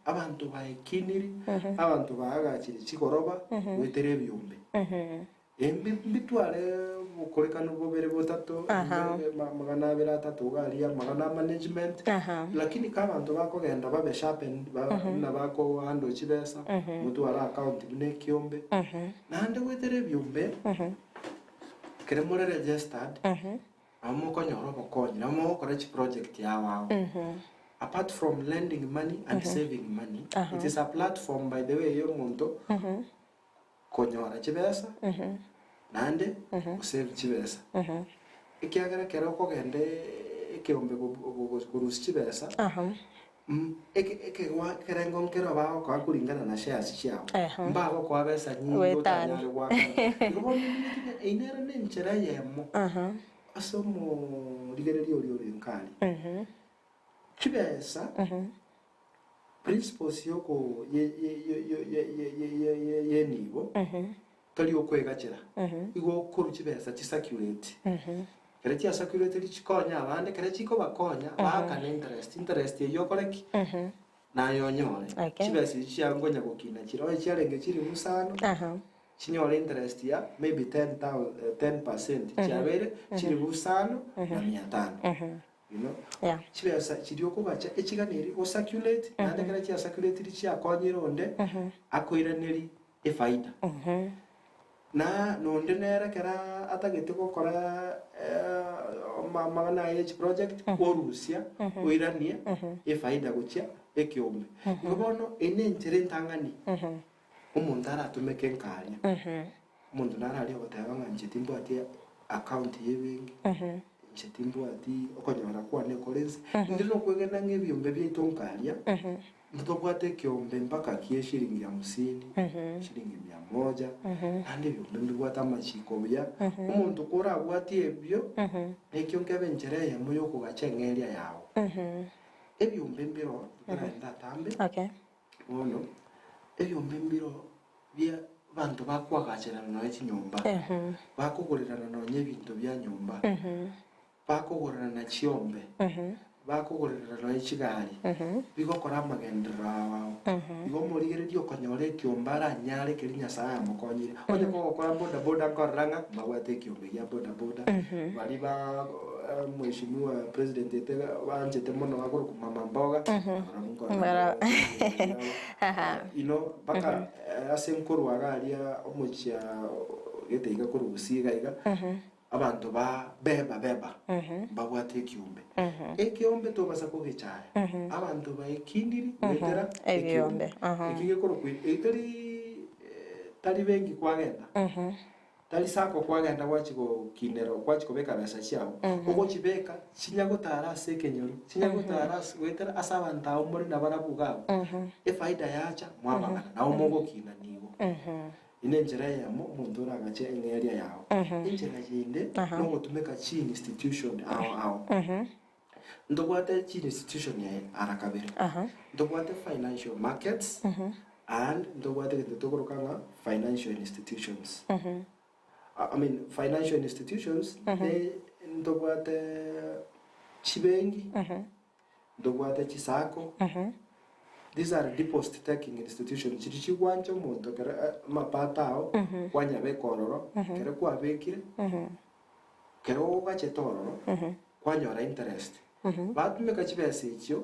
abanto baekiniri, abanto baagachire chigoroba goetera ebiombe. Mbitware obokorekanu bobere botato, amagana abere atato iga aria, amagana a management, lakini ka abanto bakogenda babe sharpened, buna bako handle chibesa, motware account buna ekiombe, naende goetera ebiombe, ekero more registered, nabo mokonyora obokonyi, nabo mogokora chiproject ao ao. Apart from lending money and saving money, it is a platform by the way ya omonto konyora chibesa naende gosave chibesa. Ekiagera ekero okogenda ekeombe korusia chibesa, ekerengo nkero bagokoa kuringana na shares chiao, mbagokoa besa nyinge otanyare goakana. Igo bono eyio nere na enchera eyemo ase omorigereria oria ore nkaria. Chibesa, principles yoko y'enibo tari okoegachera, igo okorwa chibesa chi circulate. Ekero chia circulate chikonye abande, ekero chikobakonya baakane interest, interest eyio okore ki? Naye onyore. Chibesa echio chiago nkonya gokina chire, onye chiarenge chilifu isano, chinyore interest ya maybe 10 percent, chiabeire chilifu isano na mia tano. You know? Yeah. Chibesa chiria okogacha echiganeri o circulate, naende ekero chia circulatiri chiakonyire onde, akoiraneri efaida. Na nonde nere ekero atagete gokora amang'ana aye ya chiproject, orusia oiranie efaida gochia ekeombe. Igo bono eye nenchera entang'ani omonto aratumeke nkaria. Omonto naro aria ogoteba ng'a inche timbwati account ya ebenki, inche timbwati okonyora kwane kore nse. Inde nokwegena ng'a ebiombe biaito nkaria, ntobwate ekiombe mpaka kia eshiringi hamsini, shilingi mia moja, naende ebiombe mbibwate amachiko buya. Omonto korabwatie ebio, nekio nkebe enchera eyemo yokogacha eng'eria yao. Ebiombe mbiro ntaragenda atambe, bono, ebiombe mbiro bia abanto bakoagacherana nonya chinyomba, bakogorerana nonya ebinto bia nyomba, bakogorerana chiombe, bakogorerana nonya chigari, bigokora amagenderero ao. Igo omorigereria okonyora ekiombe aranyare keria Nyasae amokonyire. Onye kogokora boda boda nkorora ng'a mbabwate ekiombe gia boda boda, baria ba mheshimiwa president ete banchete mono akorokwa mama mboga, nabarabwo nkorora Mbara- mbabwate ekiombe kiabo. Inwe mpaka ase nkorwa iga aria omochie gete iga korwa Gusii iga iga, abanto ba beba beba mbabwate ekiombe. Ekiombe tobasa kogechaya, abanto baekindiri goetera Ebiombe, ekiombe. aha. Eki gekorokwa tari tari benki kwagenda. Tari sacco kwagenda gwachia gokinera gwachia kobeka besa chiao, ogochibeka chinya gotara ase ekenyoro, chinya gotara ase goetera ase abanto abwo more nabarabwo iga abwo, efaida yacha mwabagana nabo mogokina nigo. Eye nenchera eyemo omonto oragache eng'eria yao. Enchera yende nogotumeka chiinstitution ao ao. Ntobwate chiinstitution ara kabere, ntobwate financial markets and ntobwate egento tokoroka ng'a financial institutions. I mean financial institutions ne ntobwate chibenki, ntobwate chisacco, these are deposit taking institutions chiria chigwancha omonto ekero amapato ao kwanyabeka ororo, ekero kwabekire. Kero ogachete ororo, kwanyora interest. Batumeka chibesa echio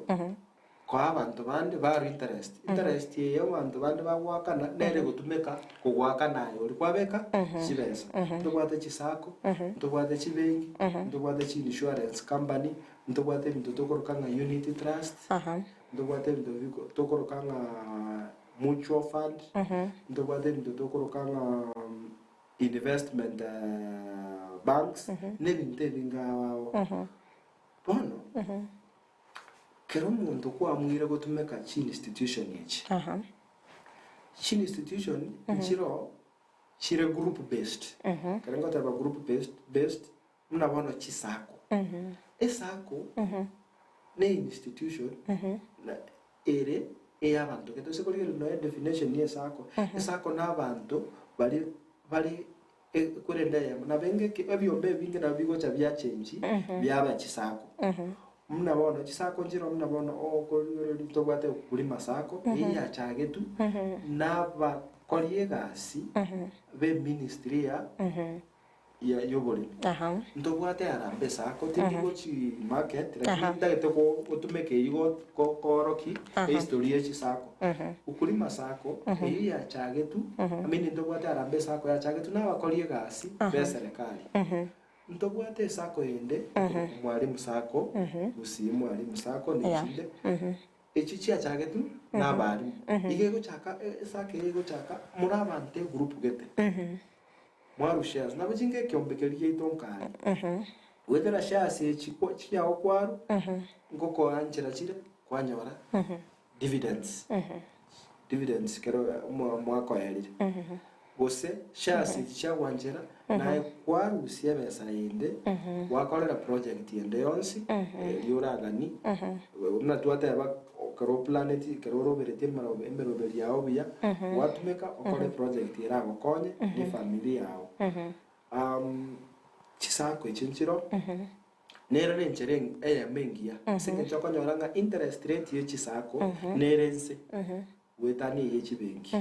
koa abanto bande barwa interest. Interest eye abanto bande bagoakana nere egotumeka kogoakana aye oria kwabeka chibesa. Ntobwate chisacco, ntobwate chibenki, ntobwate chi insurance company, ntobwate ebinto tokoroka ng'a unity trust, ntobwate ebinto biko tokoroka ng'a mutual fund, ntobwate ebinto tokoroka ng'a investment banks, na ebinto ebinge ao ao. Bono, kera omonto kwamuire gotumeka chiinstitution echi, chiinstitution nchiroo chire group based, ekero ngoteba group based based buna bono chisacco. Esacco ne institution na ere ey'abanto gete. Ase korigereria nonya edefinition ya esacco, esacco na abanto baria bare korende eyemo. Nabo engaki ebiombe ebinge nabo bigocha biachengi biaba chisacco. Buna bono chisacco nchire buna bono okorigereria ntobwate Ukulima Sacco, eyio yachagetwe na abakori egasi b'eministry ya ya y'oboremi. Aha. Ntobwate harambee sacco, tindi Aha. gochi market, lakini Aha. ntagete go- gotumeka eyio go- go- kooroki Aha. ehistory ye chisacco. Mhm. Ukulima sacco, eyio yachagetwe, I mean ntobwate harambee sacco yachagetwe na abakori egasi be serikali. Mhm. Ntobwate esacco ende, ekorokwa Mwalimu Sacco, Gusii Mwalimu Sacco, na Yeah. echinde, Mhm. echi chiachagetwe na abalimu. Iga egochaka, esacco eye egochaka, more abanto egroup gete. Mhm. Mwarwa shares, nabo chinga ekeombe keria giaito nkare. Goetera shares echi kwa chiao kwarwa, ngokoanchera chire kwanyora dividends. Dividends kero omwa mwakoerire. Gose shares echi chiagwanchera, naye kwarusia ebesa ende, gwakorera project ende yonsi, eria oraganie, buna twateba Ekero oplaneti, ekero oroberetie emerobe emeroberi yao buya, gwatumeka okore eproject eragokonye na efamiri yao. Chisacco echi nchiroo, nere nenchera eng- eyemo engiya, ase eng'encho okonyora ng'a interest rate ya echisacco nere nse goetania eye echibenki.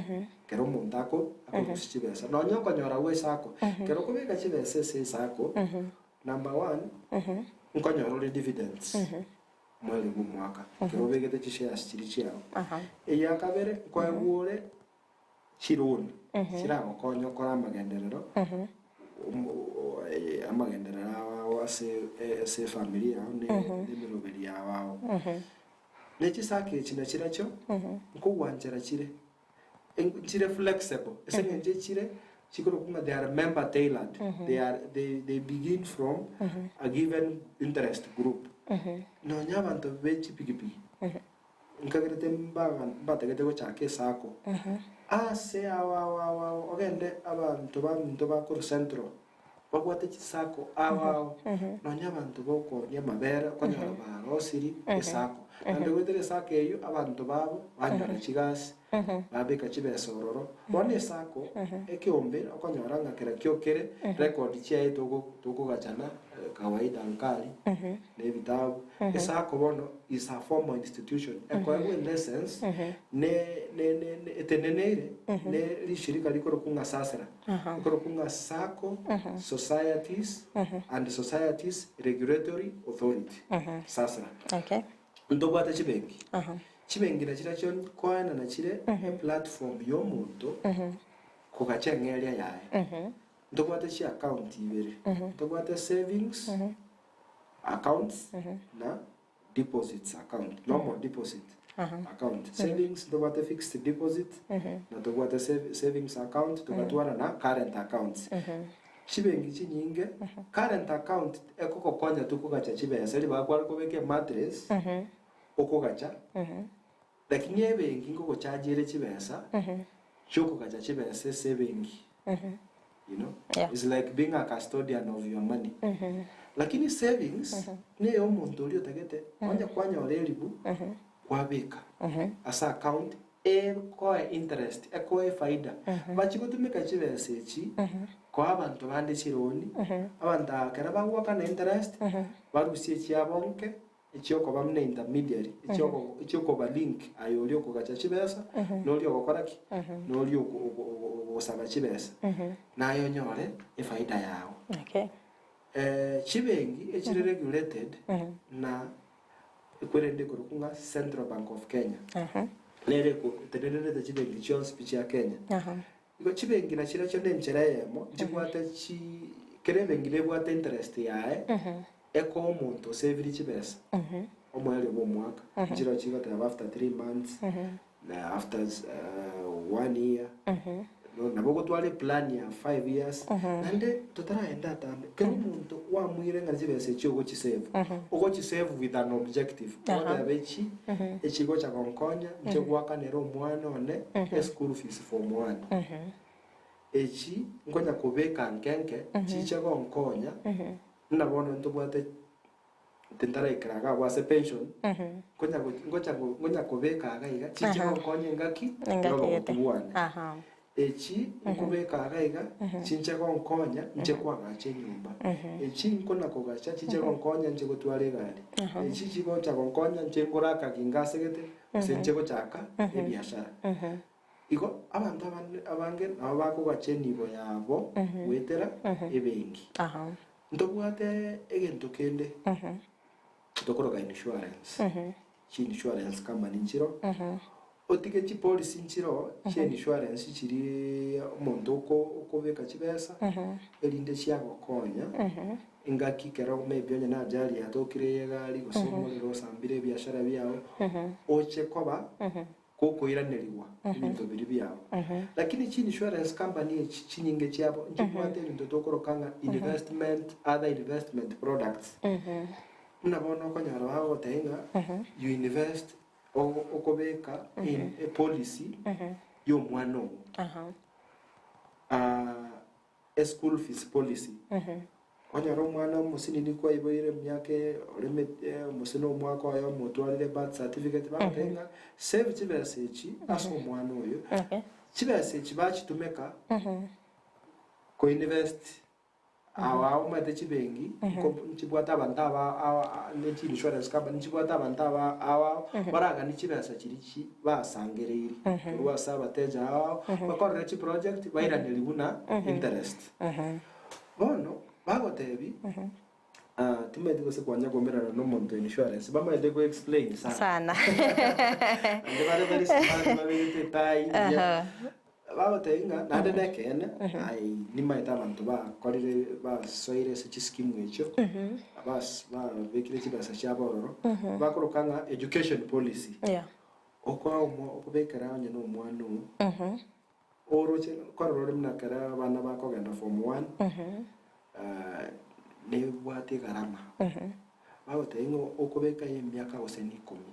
Ekero omonto ako akorusia chibesa, nonye okonyora gwa esacco, ekero okobeka chibesa ase esacco, number one, nkonyora ore dividends. Mweri bw'omwaka, ekero obegete chishares chiria chiao. Eya kabere, nkoegwa ore chiloan chiragokonye okore amagenderero amagenderero ao ao ase ase efamiri yao ne emeroberi yao ao. Ne chisacco echi nachirachio, nkogwanchera chire, nchire flexible ase eng'encho echire. Chikorokwa ng'a they are member tailored. They are they they begin from a given interest group. Nonya abanto be chipigipigi nkagerete mbaga mbatagete gochaka esacco ase ao ao ao ao ogende abanto baminto bakorwa central babwate chisacco ao ao nonya abanto bokonia amabere okonyora barosiri esacco naende goetera esacco eywo abanto babo banyora chigasi babeka chibesa ororo bono esacco ekeombe okonyora ng'a kera kio kere record chiaye togo tokogachana kawaida nkari na ebitabu esacco bono is a formal institution ekoegwa elicense ne ne ne ne eteneneire ne rishirika rikorokwa ng'a SASRA ekorokwa ng'a Sacco Societies and Societies Regulatory Authority SASRA. Okay. Ntobwate chibenki chibenki nachirachio nkoenana chire eplatform ya omonto kogacha eng'eria yaye. Ntobwate chiaccount ibere ntobwate savings accounts na deposits account normal deposit account savings ntobwate fixed deposit na tobwate savings account togatwara na current accounts. Chibenki chinyinge current account ekogokonya tu kogacha chibesa ribaga kware kobeka emattress okogacha lakini ebenki nkogochagia ere chibesa chiokogacha chibesa ase ebenki you know it's like being a custodian of your money lakini savings neye omonto oria otagete onye kwanyora eribu kwabeka ase account ekoe interest ekoe faida bachi gotumeka chibesa echi koa abanto bande chironi abanto aba ekero bagoakana interest barusie chiabo nke echiokoba buna intermediary echioko echiokoba link aye oria okogacha chibesa na oria ogokora ki na oria oko oko ogosaba chibesa naye onyore efaida yago. Okay. Chibenki echire regulated na ekwerende ekorokwa ng'a Central Bank of Kenya nere etenenerete chibenki chionsi pi chia Kenya. Igo chibenki nachirechio na enchera eyemo nchibwate chi kera ebenki nebwate interest yaye ekoa omonto oseviri chibesa omoerio bwa omwaka nchireo chigoteba after 3 months na after one year nabo ogotwara eplan ya 5 years naende totaraenda atambe kera omonto wamuire ng'a chibesa echi ogochisave ogochisave with an objective ogoteba echi echigocha gonkonya nche goakanera omwana one eschool fees form one echi nkonya kobeka nkenke chiche gonkonya buna bono ntobwate tintaraikera iga abwo ase pension nkonya ngocha ngonya kobeka iga iga chiche gonkonya engaki Engaki yobogotu gete. bwane echi nkobeka iga iga chinche gonkonya nche koagacha enyomba echi nkona kogacha chiche gonkonya nche gotwara egari echi chigocha gonkonya nche ngore akaginga asegete gose nche gochaka ebiashara igo abanto abange nabo bakogacha enibo yabo goetera ebenki ntobwate egento kende tokoroka insurance chi insurance company nchiro otige chipolicy nchiro chia insurance chiri omonto okobeka chibesa erinde chiagokonya engaki ekero maybe onye na ajali yatokire ya egari gose omorero osambire ebiashara biago oche koba gokoiraneriwa ebinto biri biago lakini chi insurance company echi chinyinge chiabo nchibwate ebinto tokoroka ng'a investment other investment products buna bono okonyora bagogotebia ng'a you invest okobeka in a policy ya omwana ogo a school fees policy onyora omwana omosinini kwaiboire emiaka oremete omosini omwaka oyo omotwarire birth certificate bagotebia ng'a save chibesa echi ase omwana oyo chibesa echi bachitumeka koinvest awo awo omanyete chibenki nchibwate abanto aba ne chi insurance company nchibwate abanto aba awo baragani chibesa chiri chi basangereiri korwa ase abateja ao bakorere chiproject bairaneri buna interest bono bagotebi timanyeti gose kwanya koumerana na omonto insurance bamaete ko explain sana sana ande bare very smart babegete etai bagotebia ng'a naende na ekeene ai nimaete abanto bakorire basoire ase chiskimu echio babekire chibesa chiabo ororo bakoroka ng'a education policy okoa okobekera onye na omwana oo. Oroche nkorora ore buna ekero abana bakogenda form one, nebwate egarama. Bagotebia ng'a okobeka emiaka gose na ikomi,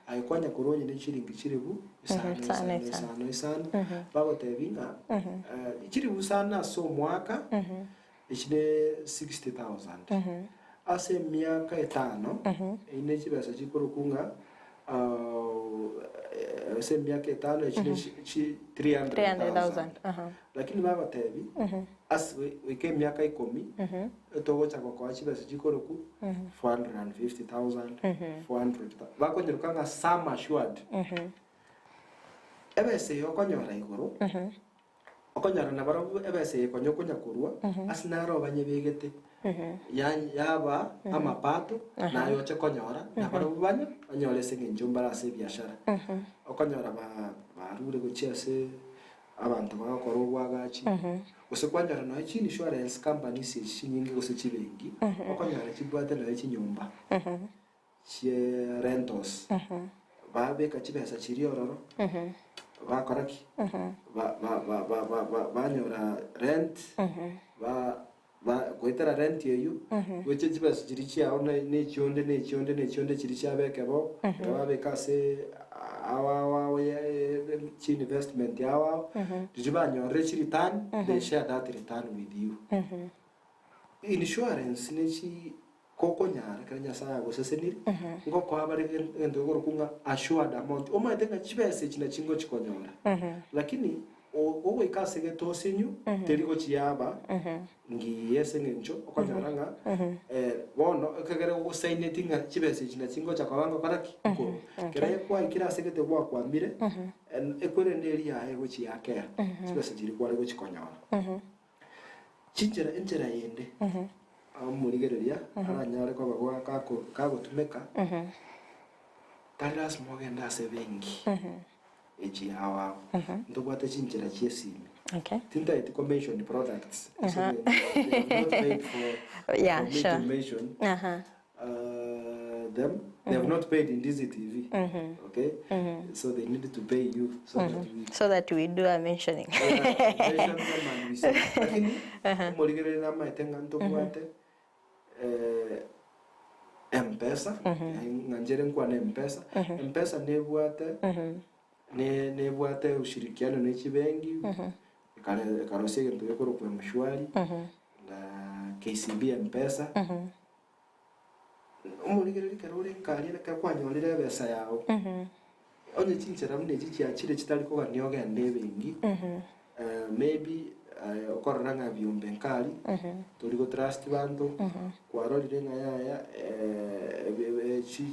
aye kwanya korwa onye ne chiringi chilifu isano isano isano isano, bagotebia ng'a chilifu isano ase omwaka, echi ne 60,000. Ase emiaka etano, eyio ne chibesa chikorokwa ng'a ase emiaka etano echi ne chi 300,000. Lakini bagotebia, ase goika emiaka ikomi, togocha gokoa chibesa chikorokwa 450,000, 400, bakonyeroka ng'a sum assured. Ebesa eye okonyora igoro, Okonyora nabarabwo ebesa eye konya okonya korwa ase naro banyebegete, yaba amapato, naye oche konyora, nabarabwo banye banyore ase eng'encho mbare ase ebiashara. Okonyora barure gochia ase abanto bagokora obwagachi, gose kwanyora nonya chi insurance companies echi chinyinge gose chibenki, okonyora chibwate nonya chinyomba chie rentals, babeka chibesa chiria ororo, bakora ki? Ba- ba- ba- ba- ba- ba- banyora rent, ba- ba- goetera rent eywo, gochia chibesa chiria chiao na na echionde na echionde na echionde chiria chiabeke bo, ekero babeka ase ao ao ao ya chi investment ao ao, riria banyorire chi return, they share that return with you. Insurance ne chi Gokonyara ekero Nyasae agosesenirie, ngokoa bare egento gekorokwa ng'a assured amount. Omanyete ng'a chibesa echi nachi ngochikonyora, lakini ogoika ase getosinyu teri gochiaba ngiya ase eng'encho okonyora ng'a bono ekegere ogosaineti ng'a chibesa echi nachi ngocha koba ngokora ki? Nkorwa. Ekero kwaikire ase egete gwakwamire, ekwerende eria yaye egochi yakea chibesa chiria kware gochikonyora. Chinchera enchera yende omorigereria aranyare koba gwa kako kagotumeka, tari lasima ogende ase ebenki echi ao ao. Ntobwate chinchera chia esimi. Tintageti ko mention products ase eng'encho they have not paid for for me to mention them. They have not paid Ndizi TV, okay? So they need to pay you so that we So that we do a mentioning. Yeah, mention them and we say. Lakini omorigereria namaete ng'a ntobwate M-Pesa, ng'a nchere nkwane M-Pesa. M-Pesa nebwate ne nebwate ushirikiano ne chibenki, ekare ekarosia egento gekorokwa M-Shwari na KCB M-Pesa. Omorigereria ekero ore nkaria ekero kwanyorire ebesa yao, onye chinchera buna echi chiachire chitari kogania ogende ebenki, maybe aye okorora ng'a biombe nkari, tori go trust banto, kwarorire ng'a yaya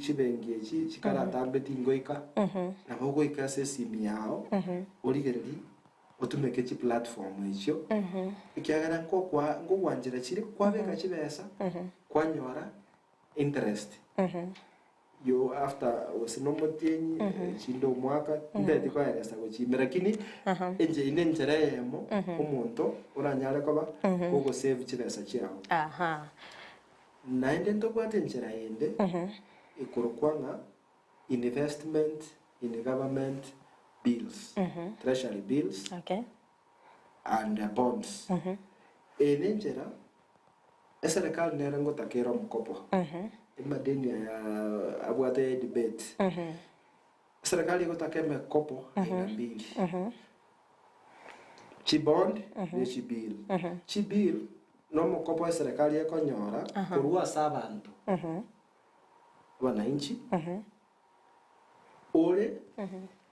chibenki echi chikaratambe tingoika, nabo ogoika ase esimi yao, origererie otumeke chiplatform echio, ekiagera nkokwa nkogwanchera chire, kwabeka chibesa, kwanyora interest yo after gose na omotienyi, chinde omwaka, ntagete koeresa gochimera lakini enche eye nenchera eyemo omonto oranyare koba kogosave chibesa chiago. Naende ntobwate enchera ende ekorokwa ng'a investment in government bills, treasury bills and bonds. Eye nenchera eserekari nere ngotaka ere omokopo, emadeni aya abwate debate. Eserekari egotaka emekopo aina mbili, chibond ne chibill. Chibill nomokopo eserekari ekonyora korwa ase abanto. Wananchi, ore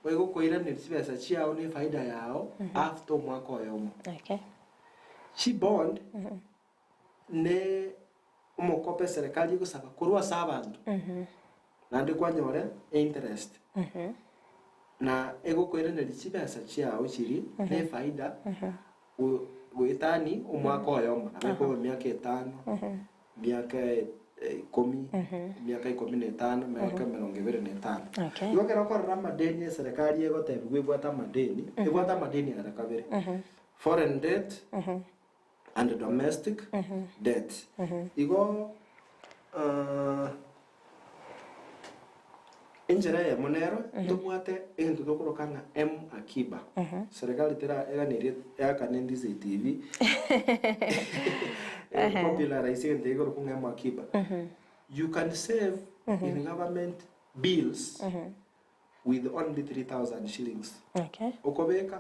oigokoiraneria chibesa chiao na efaida yao after omwaka oyomo. Chibond ne omokopo eserekari egosaba korwa ase abanto, naende kwanyora einterest, na egokoiraneria chibesa chiao chiria na efaida goetani omwaka oyomo, nabo ekoba emiaka etano, Emiaka ikomi, emiaka ikomi na etano, emiaka emerongo ebere na etano. Okay. Igo ekero okorora amadeni eserekari egotebigwa ebwate amadeni, ebwate amadeni ara kabere. Foreign debt and domestic debt. Igo. Enchera eyemo nero, ntobwate egento tokoroka ng'a M-Akiba. Serikali tera eganerie eakane Ndizi TV popularize egento gekorokwa ng'a M-Akiba. You can save in government bills with only 3000 shillings. Okay. Okobeka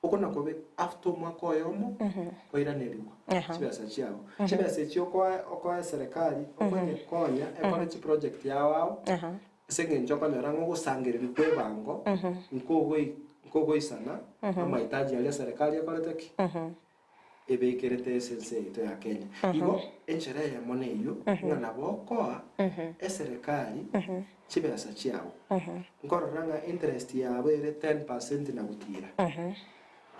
Oko nakobe after omwaka oyomo koiranerigwa chibesa chiao. Chibesa echi okoa okoa eserekari okonyekonya ekore chiproject yao ao ase eng'encho okonyora ng'a ogosangereria kwa ebango nkogoi nkogoisana amahitaji aria eserekari ekorete ki? Ebekerete ase ense yaito ya Kenya. Igo enchera eyemo neyio ng'a nabo okoa eserekari chibesa chiao. Nkorora ng'a interest yabo ere 10% na gotira.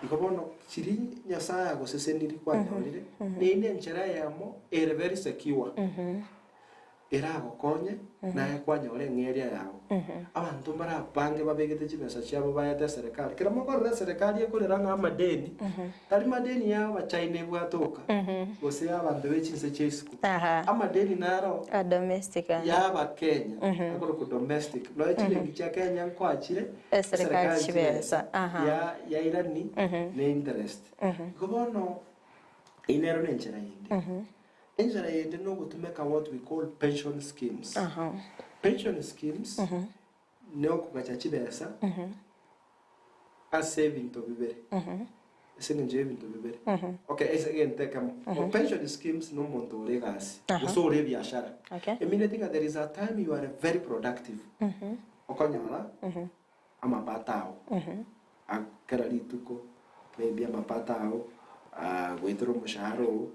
Igo bono chiria Nyasaye agosesenirie kwanyorire, neyio nenchera eyemo ere very secure. Eragokonye, naye kwanyora eng'eria yao. Abanto mbare abange babegete chibesa chiabo baete eserekari. Kera mokorora eserekari ekorera ng'a amadeni, tari madeni ya abachaina ebwate oka, gose ya abanto be chinse chia isiko. Amadeni naro A domestic. ya abakenya, akorokwa domestic. Nonya chibenki chia Kenya nkoa chire Eserekari chibesa, aha. ya yairani ne interest. Igo bono, eyio nero nenchera yende. Enchera yende nogotumeka what we call pension schemes. Pension schemes ne okogacha chibesa ase ebinto bibere, ase eng'encho y'ebinto bibere. Okay, ase egento ekemo. Pension schemes na omonto ore egasi, gose ore ebiashara. Emineti ng'a there is a time you are very productive, okonyora amapato ao a kera rituko, maybe amapato ao goetera omoshahara oo,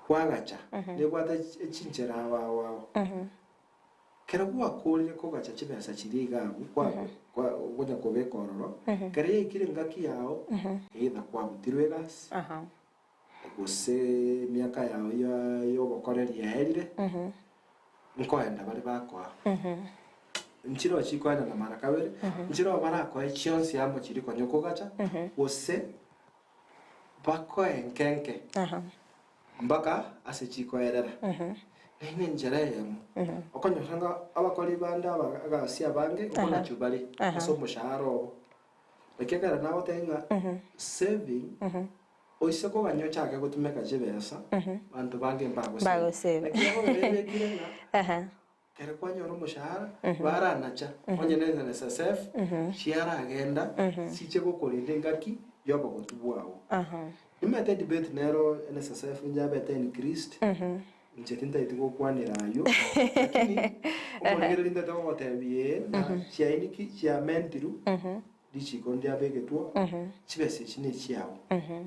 kwagacha, nebwate echinchera ao ao ao. Kero gwakorire kogacha chibesa chiria iga abwo, kwa kwa okonya kobeka ororo, kero yaikire engaki yao, either kwabutirwe egasi, gose emiaka yao ya yobokoreri yaerire, nkoenda bare bakoa. Nchireo chikoenana mara kabere, nchireo barakoe chionsi amo chiria konya okogacha, gose bakoe enke enke mpaka ase chikoerera. Naende na enchera eyemo, okonyora ng'a abakori bande aba egasi abange nkonachwa bare ase omoshahara obo. Naki ekero nagotebia ng'a saving Oise kogania ochake gotumeka chibesa, banto bange mbagosebe. Mbagosebe. Naki ekogera ebekire ng'a ekero kwanyora omoshahara, baranacha onye ne NSSF, chiaragenda chiche gokorenda engaki y'obogotu bwao. Nimanyete edebate nero NSSF njabete increased, inche tintageti gokwanera ayio, lakini omorigereria ntagete gogotebia ee ng'a chiainiki chiamentirwe. Richiiko ndiabegetwe chibesa echi nechiao,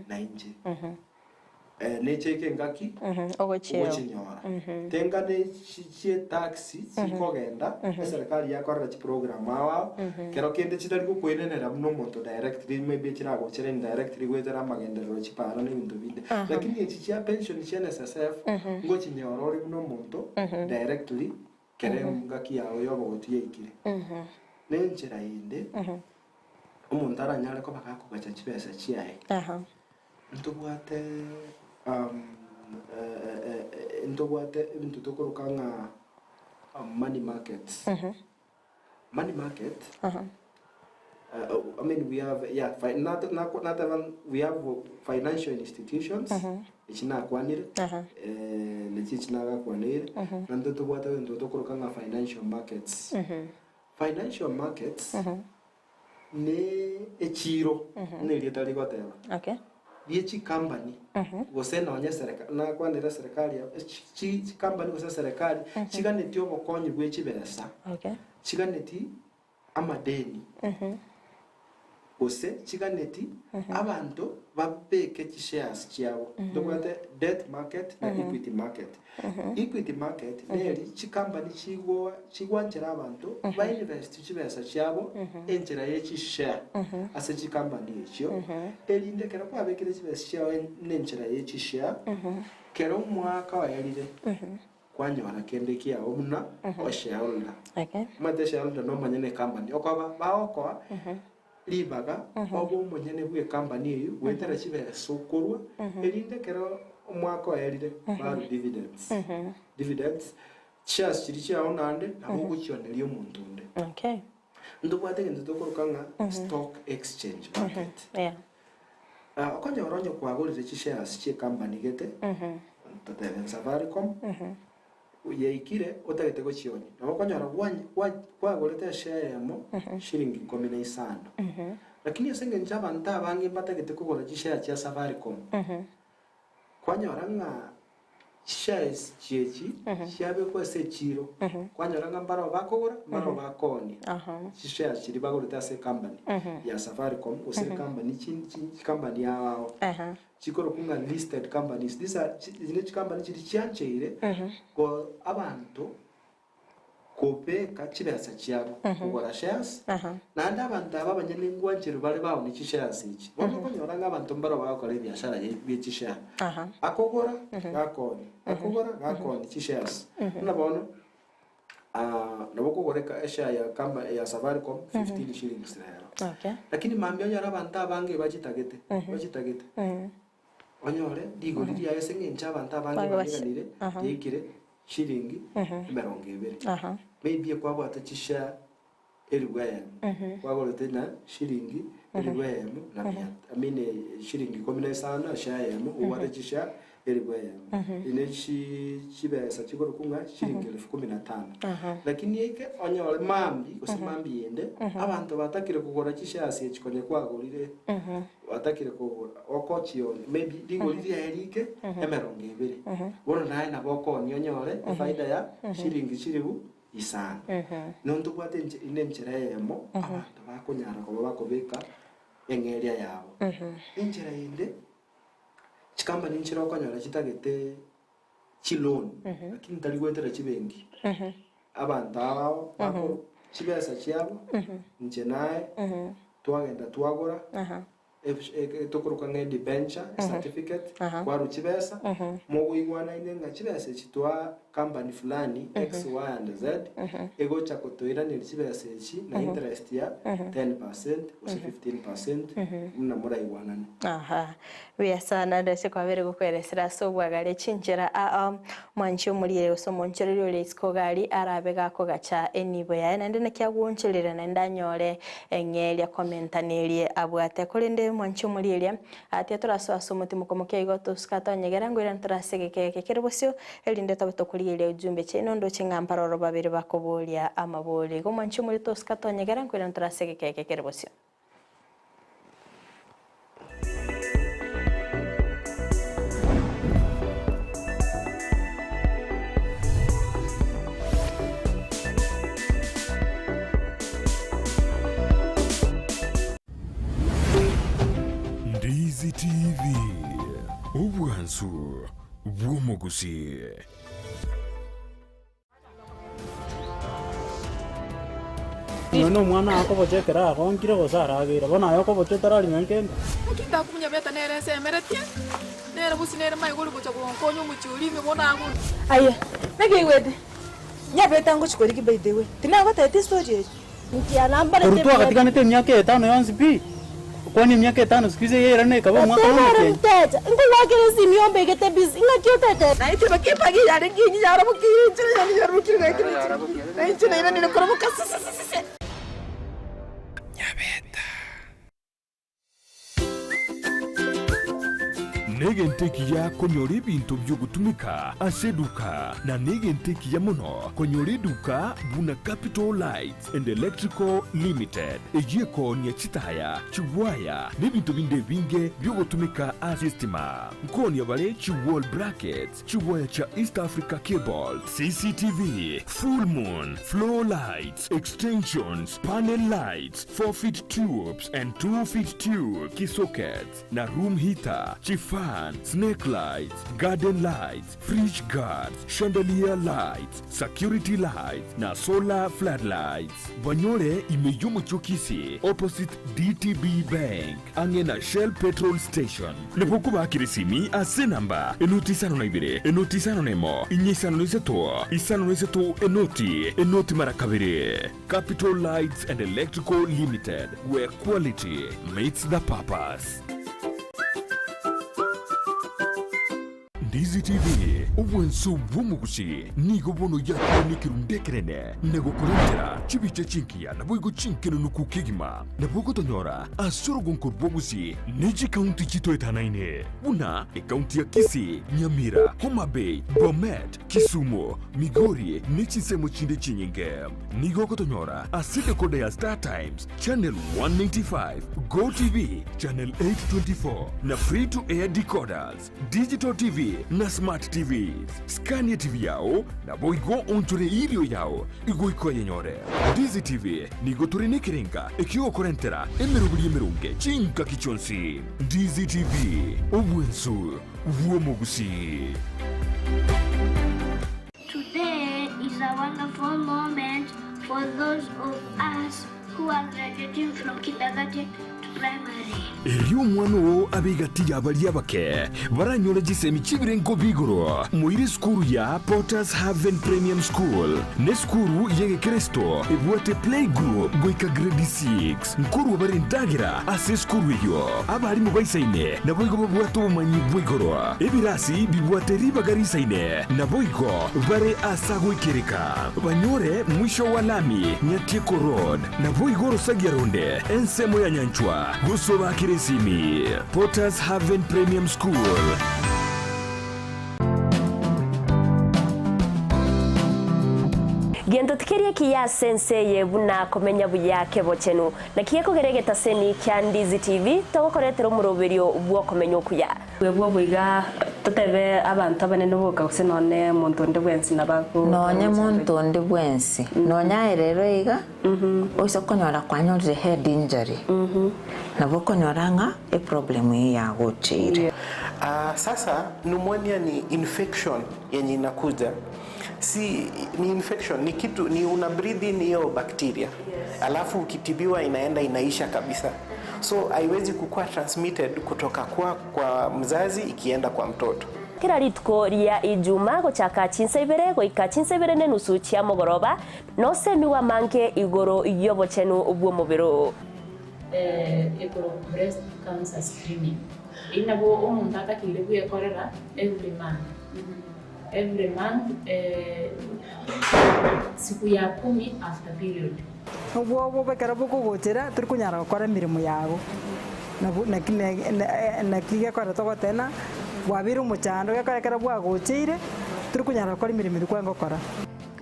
na inche nechiaika engaki ogochinyora. Tenga ne chi'etaxi chikogenda, eserekari yakorera chiprogram ao ao, kero kende chitari gokoenenera buna omonto directly, maybe chiragochera indirectly goetera amagenderero chipara na ebinto binde. Lakini echi chia pension chia NSSF, ngochinyora ore buna omonto directly Kera engaki yao y'obogotu yaikire. Nenchera ende omonto aranyare koba gakogacha chibesa chiaye. Ntobwate ntobwate ebinto tokoroka ng'a money markets. Money market, I mean we have yeah fi nat nako nateba we have financial institutions echi nakwanire nachi echi nagakwaneire, naende tobwate egento tokoroka ng'a financial markets. Financial markets ne echiro buna erieta rigoteba, Okay. rie chikampani gose nonye esereka nakwanire eserekari chi chikampani gose eserekari chiganetie obokonyi bwe chibesa. Okay. Chiganeti amadeni, gose chiganeti abanto babeke chishares chiabo. Ntobwate debt market na equity market. Equity market neri chikampani chigo chigwanchera abanto ba invest chibesa chiabo enchera ye chishare ase chikampani echio, erinde ekero kwabekire chibesa chiao nenchera ye chishare, kero omwaka oerire Kwanyora kende kiao buna oshareholder. Okay. Omanyete eshareholder nomonyene ecompany. Okoba bagokoa ribaga obe omonyene bwe ecompany eyio goetera chibesa okorwa erinde ekero omwaka oerire barwe dividends. Dividends. Chishares chiria chiao naende nabo ogochioneria omonto onde. Okay. Ntobwate egento tokoroka ng'a stock exchange market. Yeah. Ah, okonyora onye kwagorire chishares chie company gete, totebe Safaricom, yaikire otagete gochionia, nabo okonyora gwany- gwa- kwagorete eshare eyemo shilingi ikomi na isano. Lakini ase eng'encho abanto abange mbatagete kogora chishare chia Safaricom, Kwanyora ng'a chishares chiechi chiabekwa ase echiiro, kwanyora ng'a mbarabwo bakogora, mbarabwo bakoonia chishares chiria bagorete ase ecompany ya Safaricom gose ecompany chi- chi- chicompany ao ao chikorokwa ng'a listed companies. These are chi echi ne chicompany chiria chiancheire ko abanto kobeka chibesa chiabo kogora shares, naende abanto aba abanyene ngwancheru bare baonie chishares echi. Bono okonyora ng'a abanto mbaro bagokora ebiashara ye bie chishare. Akogora gakoonia, akogora gakoonia chishares. Buna bono nabo okogora eka eshare ya kamba ya Safaricom 15 shillings rero. Okay. Lakini mambia onyore abanto abange bachitagete, bachitagete. Onyore rigori riaye ase eng'encho abanto abange Abange bachi- banyeganire Aha. riaikire shilingi emerongo ebere. Aha. Maybe ekwabwate chishare elifu eyemo, kwagorete na shilingi elifu eyemo na mia I mean shilingi ikomi na isano eshare eyemo obwate chishare elifu eyemo. Ine chi chibesa chikorokwa ng'a shilingi elfu kumi na tano. Lakini eke onyore mambi gose mambi ende, abanto batakire kogora chishares echi konya kwagorire Gwatakire kogora, okochionia, maybe rigori riaye rike emerongo ebere. Bono naye nabo okoonia onyore efaida ya shilingi chilifu isano. Nontobwate enche inde enchera eyemo abanto bakonyara koba bakobeka eng'eria yabo. Enchera ende, chikampani nchire okonyora chitagete chiloan, lakini tari goetera chibenki. Abanto abao bako chibesa chiabo, inche naye, twagenda twagora, tokoroka ng'a edebenture, ecertificate, kwarwa chibesa, mogoigwanaine ng'a chibesa echi twa company fulani, X, Y and Z, egocha kotoiraneria chibesa echi na interest ya 10% gose 15%, buna moraigwanane. Aha, buya sana ndose kwabere gokweresera ase obwagare chinchera aa Mwanche omoriere gose omonchoreria ore isiko gari arabe gakogacha enibo yaye, naende naki agwonchorera naende anyore eng'eria komentanerie abwate. Korende mwanche omorieria, tiga torasoe ase omotimoko moke igo tosuka tonyegera, ngoirane torase egeka eke kere bosio, erinde tobe tokorigereria ujumbe chiaino ndoche ng'a mbaroro babere bakoboria amaborio. Igo mwanche omoria tosuka tonyegera, ngoirane torase egeka eke kere bosio. Ndizi TV, obwansu bw'omogusii. Nonya nomwana akobocha ekero agonkire gose arageire, bono aye okobocha otararinywa nkende. Naki ntakomunyabeta nere nsemeretie, nere bosio nere maigoro gocha gonkonya omochie oria ime bono agure. Aye, naki oigwete? Nyabete ngochia korigia by the way, tinagotebeti estory eye? Korwa twagatiganete emiaka etano yonsi pi, kwani emiaka etano siku hizi yairana ekaba omwaka Gatebe ore omotienyi. mteja, nkogoakera esimi ombegete busy, ng'aki otetebe? Nainche bakembagia yarenge enyia yarabokeire enchera yane yarabokire gaki nainche nairanire koraboka sisisisi. Negento ekiya konyora ebinto bi'ogotumeka ase eduka, na negento ekiya mono konyora eduka buna Capital Lights and Electrical Limited, eyio ekoonia chitaya, chigwaya, na ebinto binde ebinge bi'ogotumeka ase estima. Nkoonia bare chi wall brackets, chigwaya chia East Africa Cable, CCTV, full moon, floor lights, extensions, panel lights, 4 feet tubes and 2 feet tube, key sockets, na room heater, chifan, snake lights, garden lights, fridge guards, chandelier lights, security lights, na solar floodlights. Banyore ime y'omochie o Kisii opposite DTB Bank ang'e na Shell petrol station. Nabo okobakera esimi ase enamba enoti isano na ibere, enoti isano na emo, inya isano na isato, isano na isato, enoti, enoti mara kabere. Capital Lights and Electrical Limited, where quality meets the purpose. Ndizi TV, obwanso bw'omogusi, nigo bono yakure nekerundu ekenene na gokorentera chibicha chinkiya naboigo chinkenenuku kegima. Nabo ogotonyora ase orogonko rw'obogusi ne chikaunti chitoetanaine buna ekaunti ya Kisii, Nyamira, Homa Bay, Bomet, Kisumu, Migori ne chinsemo chinde chinyinge. Nigo ogotonyora ase decoder ya Star Times, Channel 195, Go TV, Channel 824 na Free to Air decoders, Digital TV na Smart TVs. Scan TV yao naboigo onchore erio yao igoika oyenyore. Ndizi TV nigo tore nekerenga ekiogokorentera emeroberi emeronge chingaki chionsi. Ndizi TV, obwensu bw'omogusii. Today is a wonderful moment for those of us who are graduating from kindergarten to primary. Erio omwana oo abe egati y'abaria abake baranyore chisemi chi'ebirengo bi'igoro. Moire esukuru ya Potter's Haven Premium School nesukuru y'egekeresito ebwate playgroup goika grade 6. Nkorwa bare endagera ase esukuru eyio. Abarimu baisaine naboigo babwate obomanyi bwa igoro. Ebirasi bibwate ribaga risaine naboigo bare ase agoikereka. Banyore mwisho wa lami Nyatieko Road naboigo orosagia ronde ensemo ya Nyanchwa gosobakera esimi. Potter's Haven Premium School. Gento tikeri ekiya ase ense eye buna komenya buya kebochenu. Naki gekogera egetaseni kia Ndizi TV togokoretera omoroberio bw'okomenya okuya. Bwebwo boiga totebe abanto abanene boka gose nonye monto onde bwensi nabo ago Nonye monto onde bwensi, nonye aye rero iga, oise konyora kwanyorire head injury, nabo okonyora ng'a eproblem eyio yagocheire. Ah, sasa pneumonia ni infection yenye inakuja si ni infection ni kitu ni una breathe in hiyo bacteria alafu ukitibiwa inaenda inaisha kabisa so haiwezi kukuwa transmitted kutoka kwa, kwa mzazi ikienda kwa mtoto Kera rituko ria Ijuma gochaka chinsa ibere goika chinsa ibere na enusu chia mogoroba, nosemigwe amange igoro y'obochenu bw'omobere oo. Ekorokwa breast cancer screening. Eyio nabo omonto atakeire bwekorera every month, every month siku ya kumi after period. Obwoba ekero bokogochera tori konyara gokora emeremo yago, nabo naki naki gekogera togoteba ng'a bwabeire omochando gekogera ekero bwagocheire tori konyara gokora emeremo eria kwarenge gokora.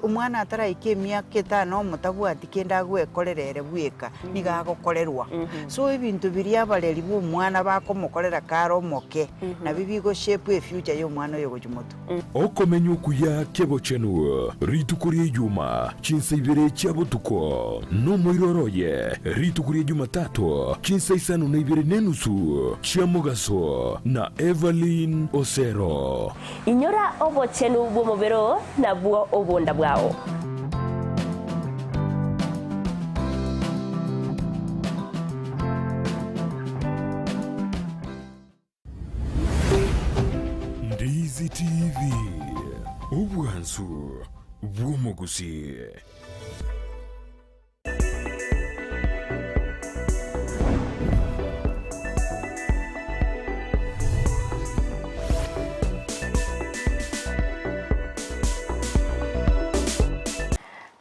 Omwana ataraika emiaka etano omotabwati kende agwekorera ere bweka, nigo agokorerwa. So ebinto biria abareri ba omwana bakomokorera kare omoke, nabio bigo shape efuture ya omwana oyo gochia motwe. Okomenya okuya k'ebochenu rituko ria Ijuma, chinsa ibere chia botuko, nomoiroro oye rituko ria Jumatatu, chinsa isano na ibere na enusu chia mogaso, na Evelyn Osero. Inyora obochenu bw'omobere oo, nabwo obonda bwao. Ndizi TV, obwansu bw'omogusii.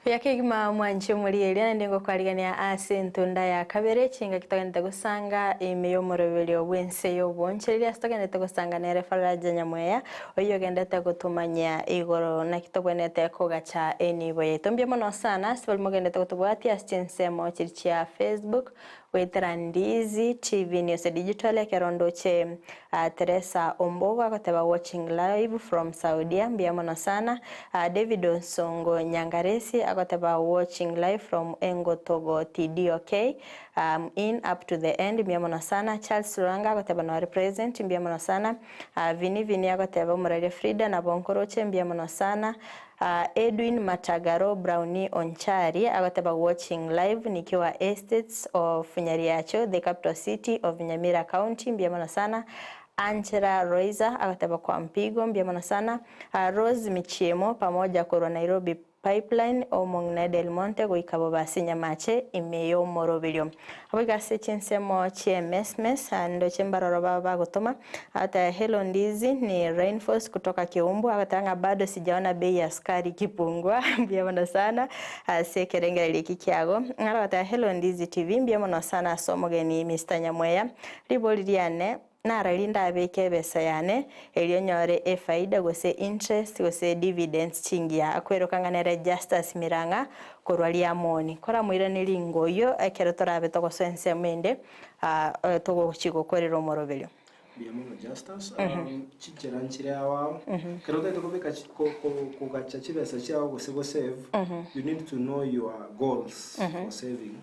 Buya kegima mwanche omorieria naende ngokwarigania ase entunda ya kabere chingaki togenderete gosanga ime y'omoroberio bw'ense y'obonchereria ase togenderete gosanga nere Faraja Nyamweya oyio ogenderete gotomanyia igoro naki tobwenerete kogacha enibo yaito. Mbuya mono sana ase baria mogenderete gotobwatia ase chinsemo chiria chia Facebook goetera Ndizi TV News Digital ekero ndoche Teresa Ombogo agoteba watching live from Saudia mbuya mono sana. David Onsongo Nyangaresi agoteba watching live from Engotogo TDOK am in up to the end mbuya mono sana. Charles Ruranga agoteba nore present mbuya mono sana. Vinny Vinny agoteba omoraria Frida nabo nkoroche mbuya mono sana. Edwin Matagaro Brownie Onchari agoteba watching live nikiwa estates of Nyariacho the capital city of Nyamira county mbuya mono sana. Angela Roiza agoteba kwa mpigo mbuya mono sana. Rose Michiemo pamoja korwa Nairobi. Pipeline, omong'ina Del Monte goika bobe ase nyamache ime y'omoroberio. Aboigo ase chinsemo chi'emesmes, ndoche mbaroro babo bagotoma, agoteba Hello Ndizi, ni Rainforce kutoka Kiumbu, agoteba ng'a bado sijaona bei ya sukari ikipungua, mbuya mono sana ase ekerengererio eki kiago. Naro agoteba Hello Ndizi TV, mbuya mono sana ase omogeni Mister Nyamweya, ribori riane, Narari ndabeke ebesa yane, erio nyore efaida gose interest gose dividends chingiya. Akweroka ng'a nere Justus Mirang'a korwa Riamoni. Koramoirane ringo oyio ekero torabe togosoa ensemo ende togochia gokorera omoroberio. Mbuya mono Justus. Chinchera nchire ao ao. Ekero otagete kobeka kogacha chibesa chiao gose go save, you need to know your goals for saving.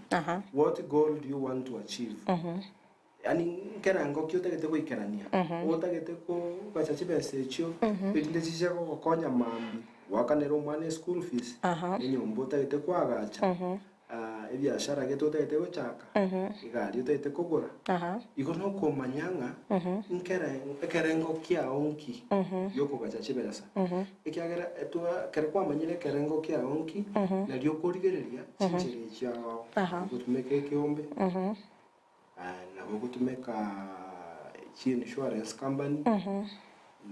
What goal do you want to achieve? Yaani nkerengo ki otagete goikerania, otagete kogacha chibesa echio erinde chiche gogokonya mambia, goakanera omwana eschool fees, enyomba otagete koagacha, ebiashara gete otagete gochaka, egari otagete kogora. Igo nokomanya ng'a nkere ekerengo kiao nki giokogacha chibesa. Ekiagera etwa ekero kwamanyire ekerengo kiao nki, nario okorigereria chinchera echio ao, ogotumeka ekeombe. Nabo ogotumeka chi-insurance company,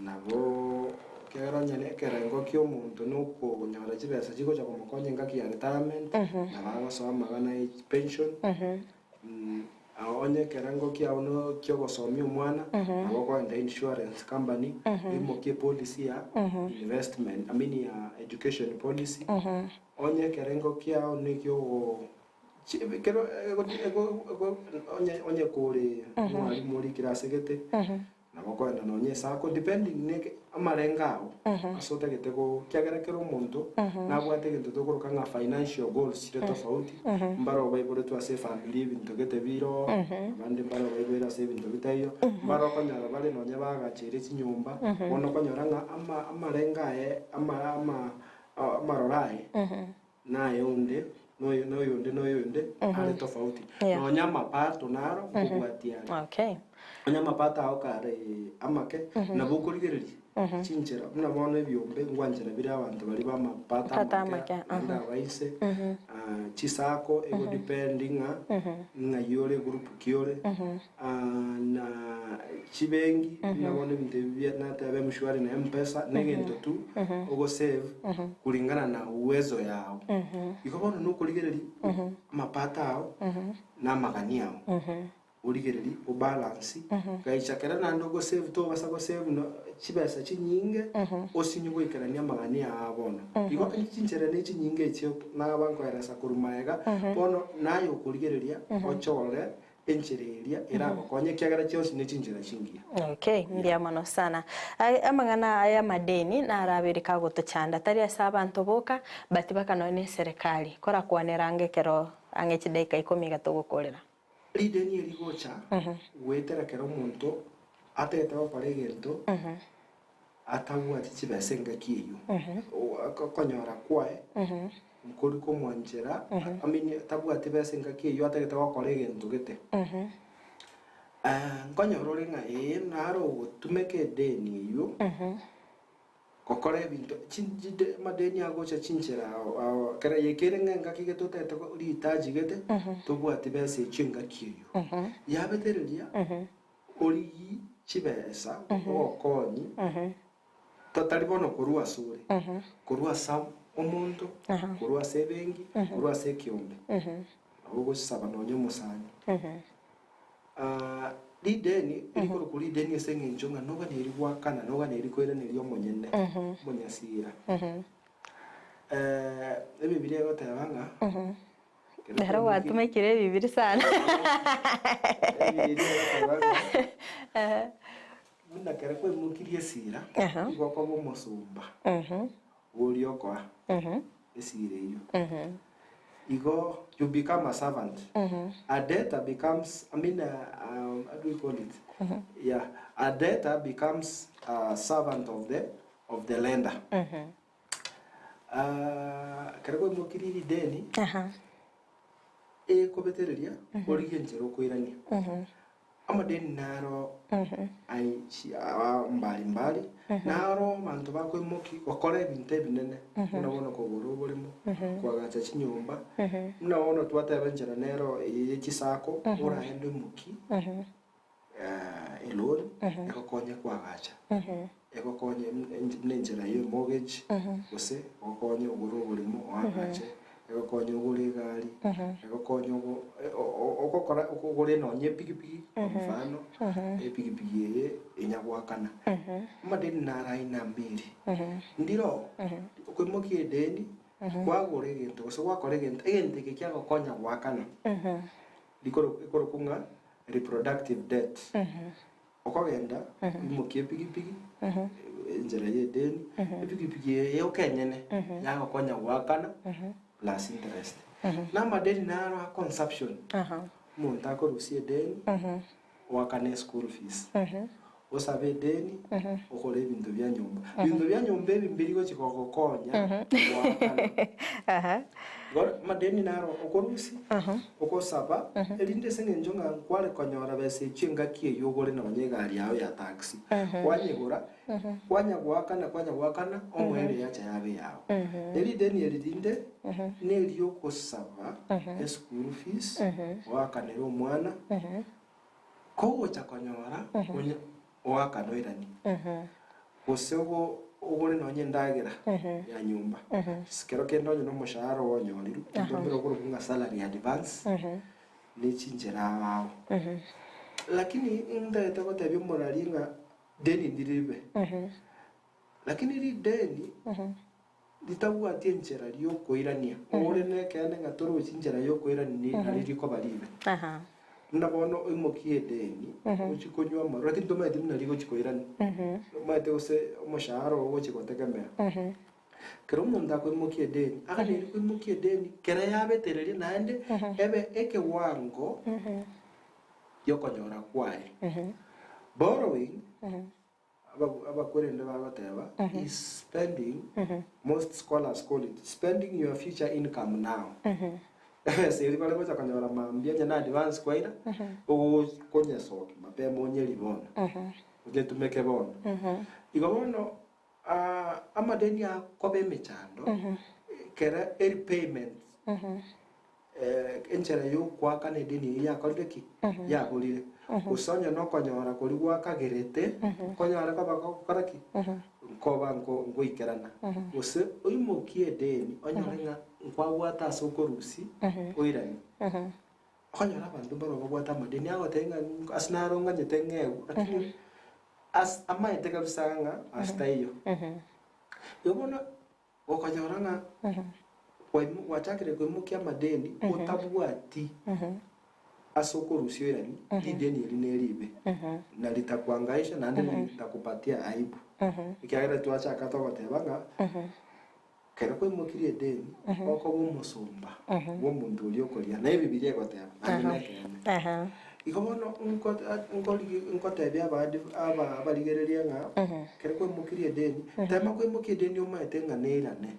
nabo ekiagera onye na ekerengo kia omonto na okonyora chibesa chigocha komokonya engaki ya retirement, nabo agosoa amang'ana ya pension, onye ekerengo kiago no kia ogosomia omwana, nabo okogenda insurance company, oimokie epolicy ya investment, I mean ya education policy, onye ekerengo kiago na ekiogo. Ekero onye onye kore omwalimu orikire ase gete, nabo okoenda nonye esako depending na eke amarengo ao ase otagete go ekiagera kera omonto nabwate egento tokoroka ng'a financial goals chire tofauti, mbare obaiboretwe ase efamiri ebinto gete bire oo, abande mbare obaiboire ase ebinto bitaiyo, mbare okonyora bare nonye bagacheire chinyomba, bono okonyora ng'a ama amarengo aye ama ama amaroro aye. Naye onde, noyo noyonde noyonde are tofauti. Nonya amapato naro nkobwatia are. Okay. Onye amapato ao kare amake, nabo okorigereria chinchera buna bono ebiombe ngwanchera bire abanto baria ba amapato Amapato amake amake, naende abaise, chisako ego depend ng'a ng'ai ore group ki ore. Na chibenki buna bono ebinto ebi bia nateba M-shwari na M-pesa na egento tu ogosave kulingana na uwezo yao. Igo bono nokorigereria amapato ao na amagani ao, origererie obalance, gaicha kera naende ogosave tobasa gosave no chibesa chinyinge osinye goikerania amagani ao bono. Igo chinchera ne chinyinge echio naba nkoeresa korwa magega, bono naye okorigereria ochore Enchera eria eragokonye, ekiagera chionsi nechinchera chingiya. Okay, mbuya mono sana. Ai- Amang'ana aya amadeni narabere kagotochanda tari ase abanto boka but baka nonya na eserekari korakwanera ange ekero ang'e chidaika ikomi iga togokorera. Rideni eri rigocha goetera kera omonto atagete gokora egento atabwati chibesa engaki eyio. Okonyora kwaye nkori komwanchera, I mean tabwati besa engaki eyio atagete gokora egento gete. Nkonyora ore ng'a ee naro ogotumeka edeni eyio gokora ebinto amadeni agocha chinchera ao ao ekero yaikeire ng'a engaki gete otagete ritaji gete tobwati besa echio engaki eyio. Yabetereria Origie chibesa ogokonyi, totari bono korwa asore, korwa ase omonto, korwa ase ebenki, korwa ase ekiombe, nabo ogosaba nonya omosani. Rideni erikorokwa rideni ase eng'encho ng'a noganeri goakana, noganeri koiraneria omonyene, omonyasira. Ebibilia egoteba ng'a. Nere gwatumekire ebibiri sana. Buna kere kwaimokirie esira, igo okoba omosomba bw'oria okoa esira eyio. Igo you become a servant. A debtor becomes, I mean, how do we call it? Yeah, a debtor becomes a servant of the, of the lender. Ekero kwaimokirie rideni, ekobetereria origie enchera okoirania. Amadeni naro ai chi- a- mbali mbali naro abanto bakoimoki gokora ebinto ebinene buna bono kogora oboremo, koagacha chinyomba, buna bono twateba enchera nero eye ya chisako oraende oimoki eloan egokonye koagacha, egokonye buna enchera ya emortgage gose egokonye ogore oboremo oagache, egokonye ogore egari, egokonye ogo- ogokora ogore nonye epikipiki kwa mfano, epikipiki eye enyagoakana. Amadeni naro aina mbiri, ndiro okoimokia edeni kwagora egento gose gwakora egento, egento eke kiagokonya goakana rikoro ekorokwa ng'a reproductive debt. Okogenda oimokie epikipiki enchera ya edeni, epikipiki eye yoka enyene yagokonya goakana plus interest. Na amadeni naro a consumption, omonto akorusia edeni oakane eschool fees, osabe edeni okore ebinto bia nyomba. Ebinto bia nyomba ebi mbiri gochi gogokonya goakana. Igo amadeni naro okorusia, okosaba, erinde ase eng'encho ng'a nkware konyora besa echio engaki eyio ogore nonye egari yao ya taxi. Kwanyegora, kwanya goakana kwanya goakana, omoerio yacha yaba eyao. Ne rideni eri rinde, neriogosaba eschool fees, oakanere omwana, kogocha konyora onye oakane oiranie. Gose ogo ogore nonye endagera ya nyomba. Kero kende onye na omoshahara onyorirwe, ebinto mbire okorokwa ng'a salary advance, ne chinchera ao. Lakini ntagete gotebia omorari ng'a deni ndiribe. Lakini rideni ritabwati enchera riokoirania, ore nekeene ng'a torochi enchera yokoirania nari rikoba ribe. Buna bono oimokie edeni, ochie konywa amarwa, lakini tomaeti buna rigochia koirania. Omanyete gose omoshahara oo ogochia gotegemea. Kera omonto akoimokia edeni, aganeirie koimokia edeni kera yabetereria naende ebe ekewango giokonyora kwaye. Borrowing, abakwerende bagoteba, is spending, most scholars call it spending your future income now. Ebesa eria bare gocha konyora mambia onye na advance kwaira, ogonyesokia mapema onyerie bono, onyetumeke bono. Igo bono amadeni akoba emechando, kera erepayment, enchera ya okoakana edeni eyio yakorire ki? Yaborire. Gose onye nokonyora koria gwakagerete, konyare koba gokora ki? Nkoba nko ngoikerana. Gose oimokie edeni, onyore ng'a nkwabwate ase okorusia, oiranie. Okonyora abanto mbaro babwate amadeni, agoteba ng'a ase naro nganyete ng'egwe, lakini ase amaete kabisa ng'a ase taiyo. Igo bono, okonyora ng'a gwachakire koimokia amadeni otabwati ase okorusia oirani, rideni eri neribe na ritakuangaisha naende ritakupatia aibu. Ekiagera twachaka togoteba ng'a kero kwaimokirie edeni okoba omosomba bwa omonto oria okoria, na ebibiria egoteba naende nekeene. Igo bono nkotebia abadi aba abarigereria ng'a kero kwaimokirie edeni, tema kwaimokia edeni omaete ng'a neirane,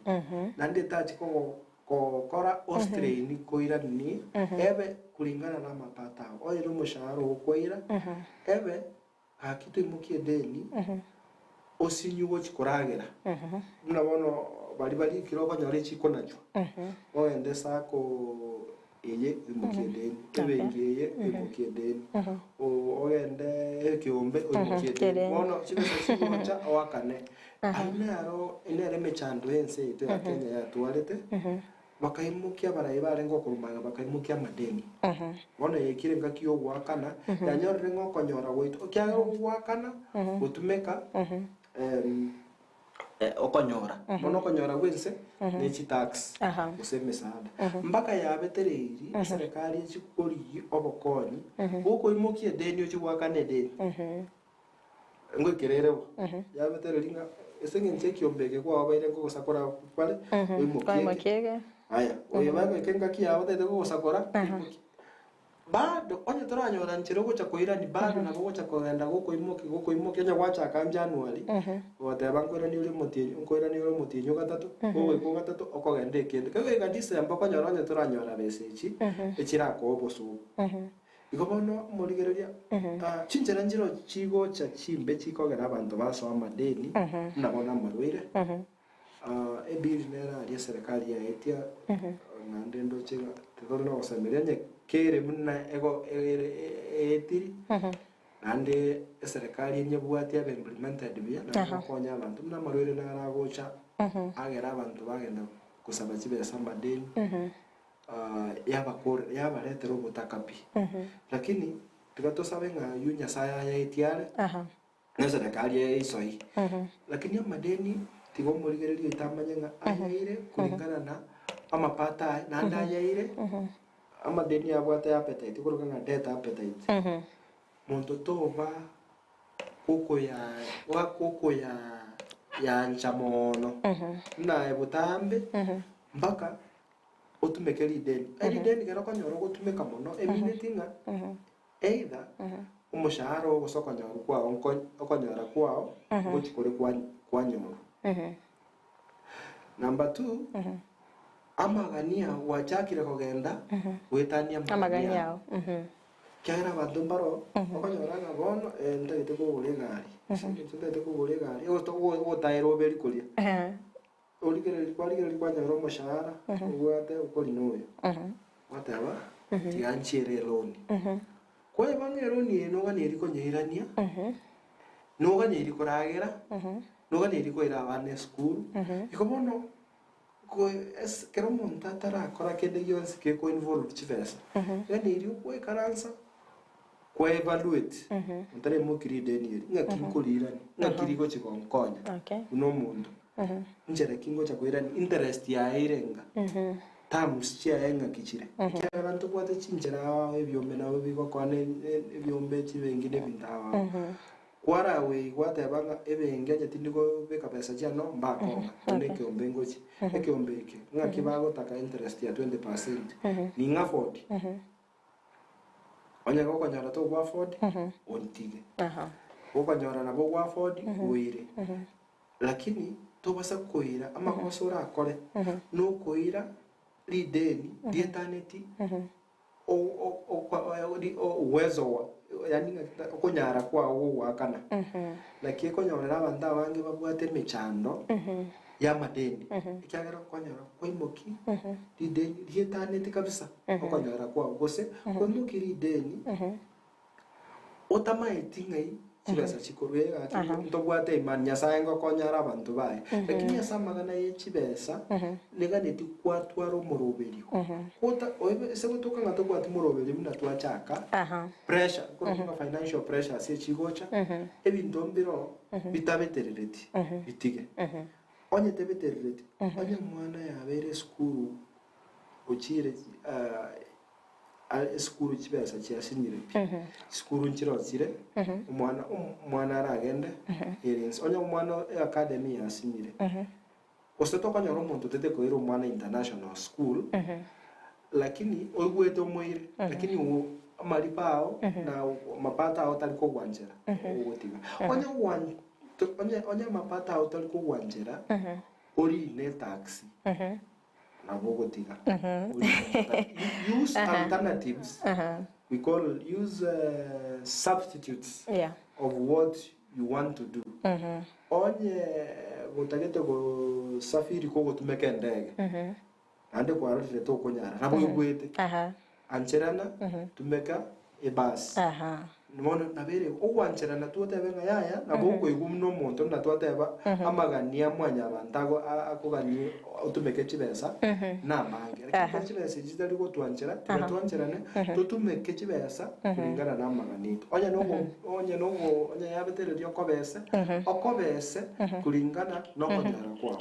naende etachi kogo kogokora ostrain koirani, ebe kulingana na amapato ao. Onye na omoshahara okwaira, ebe gaki toimokie edeni, osinyu gochi koragera. Buna bono bari barikire okonyora echikonachwa, ogende sacco eye oimokie edeni, ebenki eye oimokie edeni, ogende ekeombe oimokie edeni. Bono chibesa chigocha oakane. Ayio naro nere emechando y'ense yaito ya Kenya yatwarete, bakaimokia abarai barenge okorumanga bakaimokia amadeni. Bono yaikire engaki ya ogoakana, yanyorire ng'a okonyora gwaito, ekiagera ogoakana gotumeka okonyora. Bono okonyora gwense ne chitax gose emesaada. Mpaka yabetereiri eserekari echi korigia obokonyi bokoimokia edeni ochi goakana edeni. Ngoikerere bo. Yabetereiri ng'a ase eng'encho ekiombe eke kwabaire nkogosakora bare oimokie eke. Aya, oyo bagoika engaki yabo otagete kogosakora, oimokie. Bado onye toranyora nchera ogocha koirani, bado nabo ogocha kogenda gokoimokia gokoimokia onye gwachaka January, ogoteba nkoirani ore omotienyi nkoirani ore omotienyi ogatato, kogoika ogatato okogenda ekende. Kegoika December okonyora onye toranyora besa echi, echirakoe obosoku. Igo bono omorigereria, ah, chinchera nchiro chigocha chimbe chikogera abanto basoa amadeni, buna bono amarwaire, Ah, ebill nere aria eserekari yaetia, naende ndoche ng'a titori na ogosemeria onye kere buna ego ere eetiri, naende eserekari enyebwati abe implemented buya, naende gokonya abanto buna amarwaire naro agocha, agere abanto bagenda kosaba chibesa amadeni, yabakore yabaretera obotaka pi. Lakini tiga tosabe ng'a aywo Nyasaye ayaetie are, na eserekari eye eisoi. Lakini amadeni tiga omorigereria oito amanye ng'a ayaire kulingana na amapato aye, naende ayaire amadeni abwate appetite, okoroka ng'a debt appetite. Monto toba gokoya gokoya yancha mono, buna aye botambe mpaka otumeke rideni. Erideni ekero okonyora ogotumeka mono emineti ng'a either omoshahara oo gose okonyorwa kwao nko- okonyora kwao ngochi kore kwa- kwanyorwa. Number two, amagani ao gwachakire kogenda goetania amagani Amagani ao. ao. Mhm. Ekiagera abanto mbaro okonyora ng'a bono ntagete kogora egari, ase eng'encho ntagete kogora egari, ogotaera oberi koria. Origereria kwarigereria kwanyora omoshahara obwate okorina oyo, gwateba tiga nchiere eloni. Kweba ng'a eloni eye noganeiri konyeirania, noganeiri koragera, noganeiri koira abana esukuru, igo bono ko ase ekero omonto atarakora kende gionsi geko involve chibesa, ganeiri ogoikaransa kwa evaluate, otarimoki rideni eri, ng'aki nkorirani, ng'aki rigochi gonkonya buna omonto. Inchera ki ngocha koirania interest yaye ere enga, terms chiaye ng'aki chire. Ekiagera ntobwate chinchera ao ao ebiombe nabo bigokoa ne ebiombe chibenki na ebinto ao ao. Kwaraweigwa gwateba ng'a ebenki onye tindi kobeka besa chiane oo mbakonga, bono ekeombe ngochie. Ekeombe eke ng'aki bagotaka interest ya 20%, ning'a afford? Onye gokonyora togwa afford, ontige. Gokonyora nabo ogwa afford, oire. Lakini tobasa koira amagoso orakore, nokoira rideni rietaneti uwezo yaani ng'a okonyara kwao gogoakana. Naki ekonyorera abanto abange babwate emechando y'amadeni, ekiagera okonyora kwaimokia rideni rietaneti kabisa okonyora kwao, gose kwaimokia rideni Otamaeti ng'ai chibesa chikorwa, ee gaki ntobwate imani, Nyasae ngokonya are abanto baye. Lakini ase amang'ana ye chibesa, neganeti kwatwara omoroberio. Ota oebe ase gotoka ng'a tobwati moroberio buna twachaka, pressure, nkorokwa ng'a financial pressure ase echigocha, ebinto mbiroo bitabeterereti, bitige. Onye tebeterereti, onye omwana yabeire esukuru ochire esukuru chibesa chiasinyire pi, chisukuru nchirochire, omwana omwana aragende ere inse. Onye omwana eacademy yasinyire, gose tokonyora omonto otete koira omwana international school, lakini oigwete omoire, lakini amaripo ao na mapato ao tari kogwanchera ogotiga. Onye ogwan onye onye amapato ao tari kogwanchera, orine etaxi. Nabo ogotiga. Use alternatives, we call use substitutes of what you want to do. Onye gotagete gosafiri kogotumeka endege, naende kwarorire tokonyara, nabo oigwete, ancherana, tumeka ebus. Bono nabo ere ogwancherana twotebe ng'a yaya, nabo okoigwa buna omonto buna twateba amagani a mwanyabanto ago akoganie otumeke chibesa namange. Lakini ekero chibesa echi chitari gotwanchera, tiga twancherane totumeke chibesa kulingana na amagani aito. Onye nogo onye nogo onye yabetereria okobese, okobese kulingana na okonyora kwao.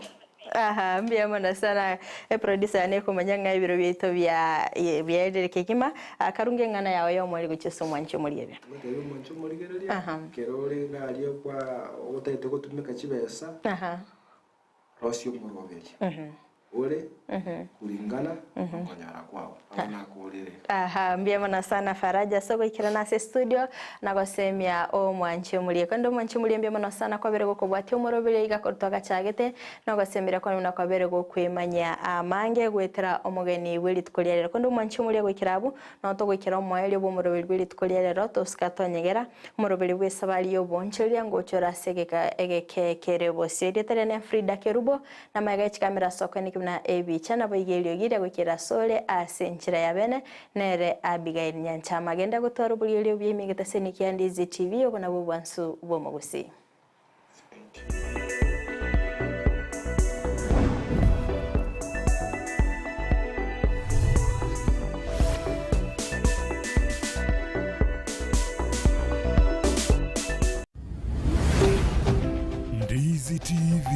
Aha, mbuya mono sana eproducer yane ekomanya ng'a ebiro biaito bia biaerire kegima. Ah, karunge eng'ana yao ya omweri gochia ase omwanchi omorigereria. Ngotebi omwanchi omorigereria, Aha. ekero ore iga aria kwa otagete gotumeka chibesa, Aha. rosia omoroberio. Ore kulingana nokonyora kwao. Abwo nakorire. Aha, mbuya mono sana Faraja ase ogoikerana ase estudio na gosemia omwanchi omoria. Korende omwanchi omoria mbuya mono sana kwabere gokobwatia omoroberi iga korwa twagachagete na ogosemeria kwane buna kwabere gokwemanyia amange goetera omogeni bwe rituko ria rero. Korende omwanchi omoria goikera abwo noo togoikera omoerio bwa omoroberi bwe rituko ria rero tosika twanyegera omoroberi bwe esabari y'obonchoreria ngochora ase egeka egeke kere bosio. Erieta riane Frida Kerubo Namaiga ye chikamera ase okoeneki buna ebicha, naboigo eriogi riria goikera asore ase enchera ya bene, nere Abigail Nyanchama. Genda gotwara oboriorio obuya ime egetaseni kia Ndizi TV, obo nabwo obwansu bw'omogusii. Ndizi TV.